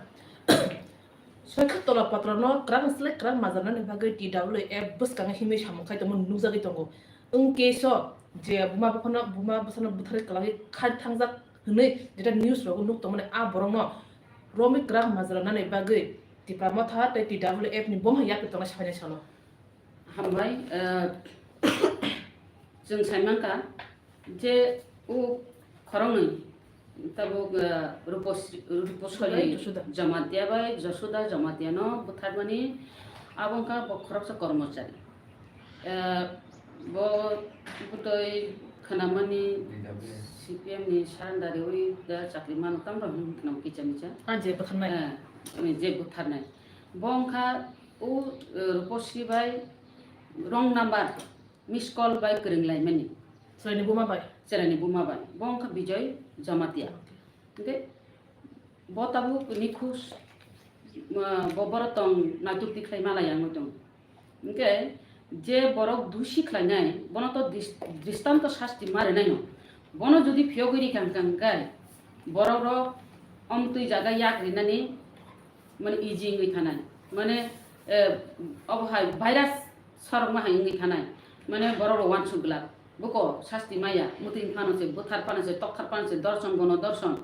Soikha tola patrano kwrang slai kwrang majranani bagwi T W F bwskango himwi samung khai tongmani nukjagwi tongo. Wng case o je buma buphano, buma bwsano butharwi kwlangwi khai thangjak hwnwi jeta news rogo nuk tongmani a borokno romwi kwrang majranani bagwi Tipra Motha tei T W F ni bom hai yapri tongnai sabaini salo. Hambai, eh, chwng sai mankha je o khoroknwi tabuk, eh, Rupos-, Ruposori Josuda. Jamatia bai Josuda Jamatia no butharmani abo wngkha bo khoroksa kormochari. Eh, bo bwtwi khnamani T W F. C P M ni surrender rwi da chakri mano tamrok hwn khnam kicha micha. Ah, je butharnai. Eh, je butharnai. Bo wngkha o, eh, Ruposri bai wrong number, miss call bai kwrwng laimani. Chwraini buma bai? Chwraini buma bai. Bo wngkha Bijoy Jamatia. Hwnkhe bo tabuk nikhus, ah, bo borok tong naituk tikhlai malai wngwi tong. Hwnkhe je borok dusi khlainai, bono to dis-, dristanto sasti ma rwnaino. Bono jodi phiyogwi rikha hwnkha hwnkhe borok rok omtwi jaga yak rinani mane easy wngwi thanai. Mane, eh, obo hai virus sorokma hai wngwi thanai. Mane borok rok uansuk glak. Buko sasti maya, mwtwi phano se, bwthar phano se, tokthar phano se, dorson bono dorson.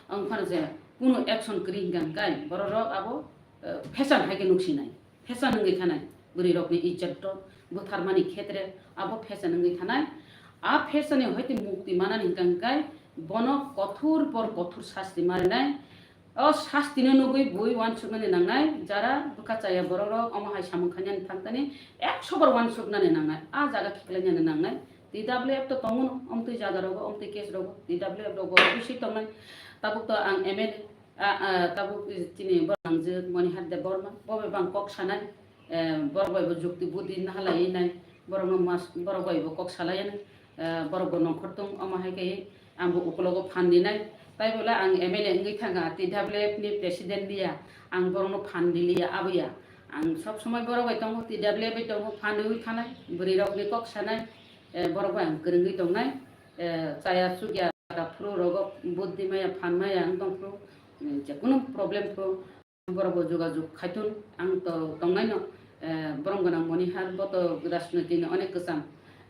Ang phano se, kunu action kwrwi hwnkha hwnkhe borok rok abo, eh, fashion hai khe nuksinai. Fashion wngwi thanai. Bwrwi rokni ijjot to bwtharmani khetre abo fashion wngwi thanai. A fashion ni hoite mukti manani hwnkha hwnkhe bono kothor por kothor sasti ma rwnai. O sastino nugwi bui uansuknani nangnai, jara bwkha chaya borok rok omo hai samung khainani thangtani ekso bar uansuknani nangnai, a jaga khiklainani nangnai. T W F to tongo no, omtwi jaga rogo, omtwi case rogo, T W F rogo obviously tongnai. Tabuk to ang M L A, a, a, tabuk chini borok nangjwk Monihar Debbarma, bo bai bang kok sanai. Eh, borok bai bo jukti buddi nahalai nai, borok no mas, borok bai bo kok salai nai, eh, borok bo nongkhor tong, omo hai khe ang bo ukulogo phan di nai. Tai bole ang M L A wngwi thangkha, T W F ni president liya, ang borok no phan di liya, abo ya. Ang sob somoi borok bai tongo, T W F bai tongo, phan di wi thanai, bwrwi rok ni kok sanai, eh, borok bai ang kwrwngwi tongnai, eh, chaya chukya phuru rogo buddi maya phan maya ang tong phuru, eh, je kunu problem phuru, Borok bo jogajog khaithun, ang to tongnaino, eh, borom gwnang Monihar, bo to rajnoiti ni onek kwcham.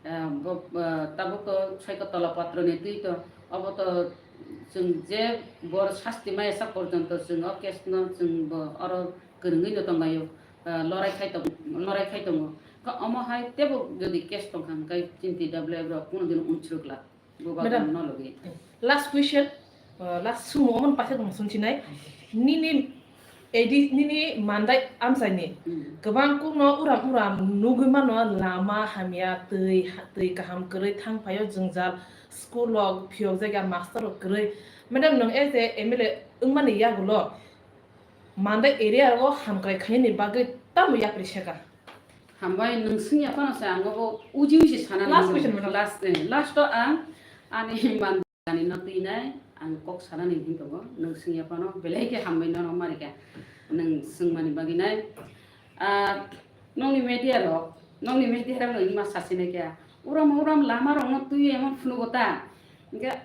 Eh, bo, eh, tabuk to Soikha Tola Patro ni twi to, obo to chwng je bor sasti maya sak porjonto chwng o case no chwng bo oro kwrwngwi no tonglaio, eh, lorai khai tong, lorai khai tongo. Kha omo hai tebo jodi case tongkha hwnkhe chini T W F rok kuno dino unsrwk glak. Madam, last question, uh, last sumo omo paisa tong sunsinai. Nini edi, nini mandai amsaini. Kwbang kukno uram uram nugwi mano, lama hamya, twi, twi kaham kwrwi, thang phaio jwngjal, school rok phiyok jagya master rok kwrwi. Madam, nwng as a M L A wngmani yagulo mandai area rogo hamkrai khainani bagwi tamo yapri seka? Hambai, nwng swngya phano se ang obo uji uji sanani Last hwnwi question, tongo. Madam. Last, eh, last o ang ani manjani no twinai ang kok sanani hwnwi tongo. Nwng swngya phano belai khe hambai nono marika nwng swngmani bagwi nai. Ah, nokni media rok, nokni media rok no wngma sasinai khe. Uram uram lama rok no twi emon phunugo ta. Hwnkhe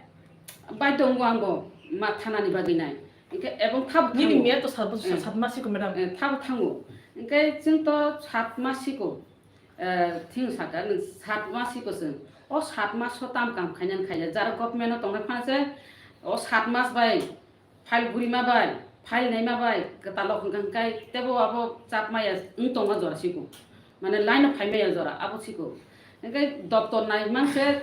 bai tongo ang bo ma thanani bagwi nai. Hwnkhe ebong thabo Nini thango. Miya to sat, Eh. Sat masiko, madam. Eh, thabo thango. Hwnkhe chwng to sat masiko. Eh, thing saka, nwng sat masiko chwng. O sat maso tam kam khainani khaiya. Jara government o tongnai phano se, o sat mas bai, file gurima bai, file naima bai, kwtal o hwnkha hwnkhe tebo abo chap maya wng tongma jora siko. Mane line o phai maya jora, abo siko. Hwnkhe doptor nai manse,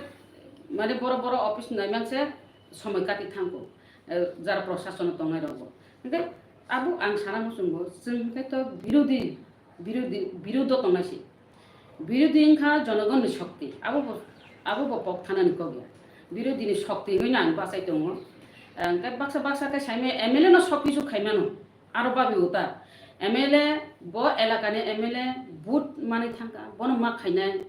mane boro boro office nai manse, somoi kati thangko. Eh, jara prosason o tongnai rokbo. Hwnkhe abo ang sana muchungo, chwng hwnkhe to birodhi, birodhi, birodho tongnai se. Birodhi wngkha jonogonni shokti. Abo bo, abo bo pok thanani kok ya. Birodhini shokti hwnwi ang bachai tongo. Hwnkhe baksa baksa khe saimaya M L A no sok kisu khaimano. Aro babi uta. M L A bo elakani M L A vote manwi thangkha. Bono ma khainai.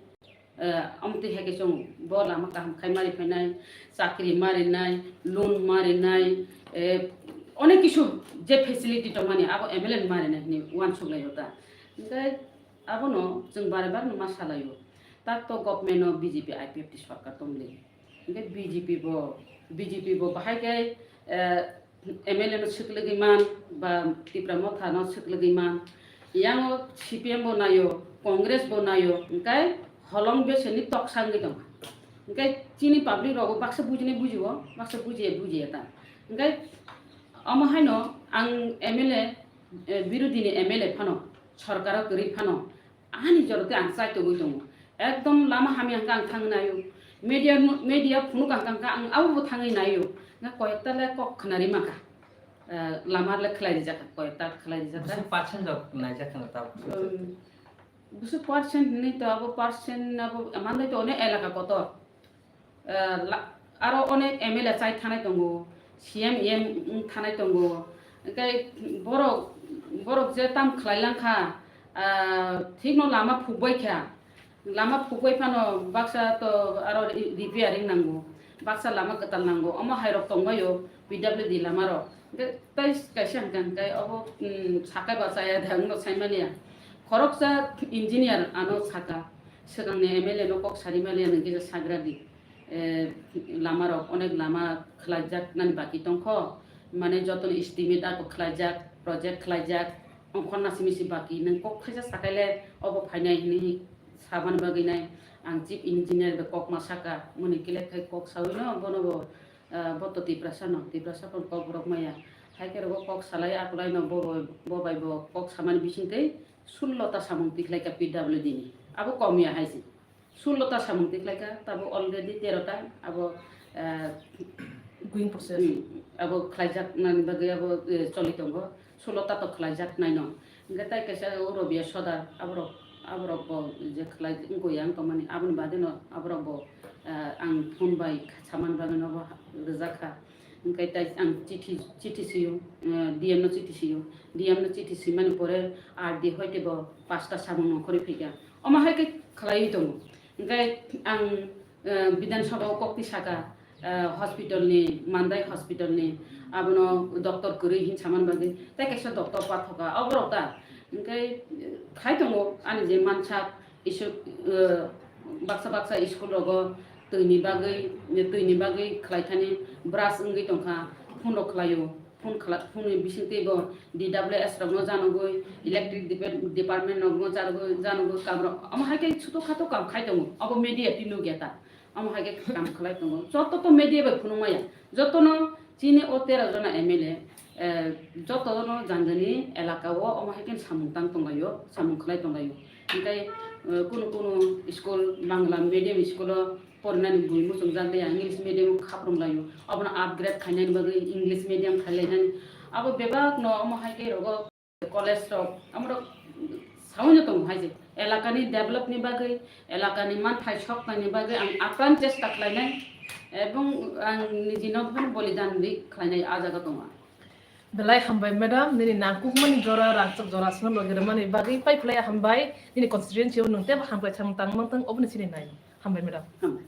Eh, amtwi hai khe chwng bo lama kaham khai mari phainai, chakri marinai, loan marinai, eh, onek kisu je facility tongmani abo M L A ni marinai hwnwi uansuk lai uta. Hwnkhe abono chwng bare bare no ma salaio. Tak to government o B J P I P F T sorkar tongli. Hwnkhe B J P bo, B J P bo bahai khe, eh, M L A no swklwgwi man, ba Tipra Motha no swklwgwi man. Yango C P M bo naio, Congress bo naio, hwnkhe holong beseni toksa wngwi tongkha. Hwnkhe chini public rokbo baksa bujinai bujio, baksa bujiya bujiya ta. Hwnkhe omo haino ang M L A, eh, birodhini M L A phano, sorkaro kwrwi phano, ani joroti ang chai togwi tongo. Ekdom lama hamya hwnkha ang thangwi naio. Media, media phunuk hwnkha hwnkha ang abo bo thangwi naio. Hwnkha koyekta le kok khwnari mankha. Eh, lama le khlai rijak kha, koyekta khlai rijak kha. Bwswk percent rok naijak kha ta? Um, bwswk percent hinwi to abo percent abo manlai to onek elaka kotor. Eh, la-, aro onek M L A chai thanai tongo, C M, E M wng thanai tongo. Hwnkhe borok, borok je tam khlai lang kha, ah, thikno lama phukbai kha. Lama phukbai phano baksa to aro re-, repairing nango, baksa lama kwtal nango. Omo hai rok tongbaio P W D lama rok. Hwnkhe tai kaisa hwnkha hwnkhe obo, mm, sakai ba chaya da wngno saimani ya. Khoroksa engineer ano saka, swkangni M L A no kok sari maliya nang kisa sagra di. Eh, lama rok onek lama khlaijak nani baki tongkho, mane jotono estimate ako khlaijak, project khlaijak, ongkhor nasi misi baki nang kok khaisa sakaile obo phainai hinwi sabani bagwi nai ang chief engineer bai kok ma saka, muni kile khai kok sawi no bono bo, eh, bo to Tiprasa no, Tiprasa phano kok borok maya. Hai khe rogo kok salai akolai no bo, bo bai bo kok samani bisingtwi sullo ta samung tikhlai kha P W D ni. Abo kom ya hai se. Sullo ta samung tikhlai kha, tabo already tero ta, abo, eh, Going process. Hmm, abo khlaijak nani bagwi abo, eh, choli tongo. Sullo ta to khlaijak nai no. Hingke tai kaisa o Robia Sodar, aborok, aborok bo je khlai wngkha yang tongmani, aboni bade no aborok bo, eh, ang phone bai samani bagwi no bo rijak kha. Hingke tai ang chithi, chithi sio, eh, D M no chithi sio. D M no chithi simani pore R D hoite bo pasta samung nongkhorwi phikha. Omo hai khe khlaiwi tongo. Hingke ang, eh, Bidhan Sabha o kokti saka, eh, hospital ni, Mandai hospital ni, abono doctor kwrwi hin samani bagwi, tei kaisa doctor pathoka, oborok ta. Hingke, eh, khai tongo ani je mansak, isu, eh, baksa baksa school rogo twi ni bagwi, twi ni bagwi khlai thani brush wngwi tongkha, phone rok khlaio. Phone khla-, phone ni bising tei bo D W S rok no janogoi, electric depa-, department rok no janogoi, janogoi kam rok. Omo hai khe chuto khato kam khai tongo. Abo media twi nukya ta. Omo hai khe kam khlai tongo. Joto to media bai phunuk maya. Joto no chini o tero jona M L A, eh, joto no jani jani elaka o omo hai khe samung tang tonglaio, samung khlai tonglaio. Hinkhe, eh, kunu kunu school, Bangla medium school o porinani bui muchungjak liya, English medium khaprung laio. Abono upgrade khainani bagwi English medium khailainani. Abo bebak no omo hai khe rogo college rok, amorok saui no tongo hai je. Elakani develop ni bagwi, elakani manthai soknani bagwi ang apran chesta khlainai. Ebong ang niji no phano bolidan ri khlainai ah jaga tongo. Belai hambai madam, nini nangkukmani jora, rangchak jora, sino logi rwmani bagwi pai phlai hambai, nini constituency o nwng tebo hambai chang tang mang tang, oboni chini nai. Hambai madam. Hambai.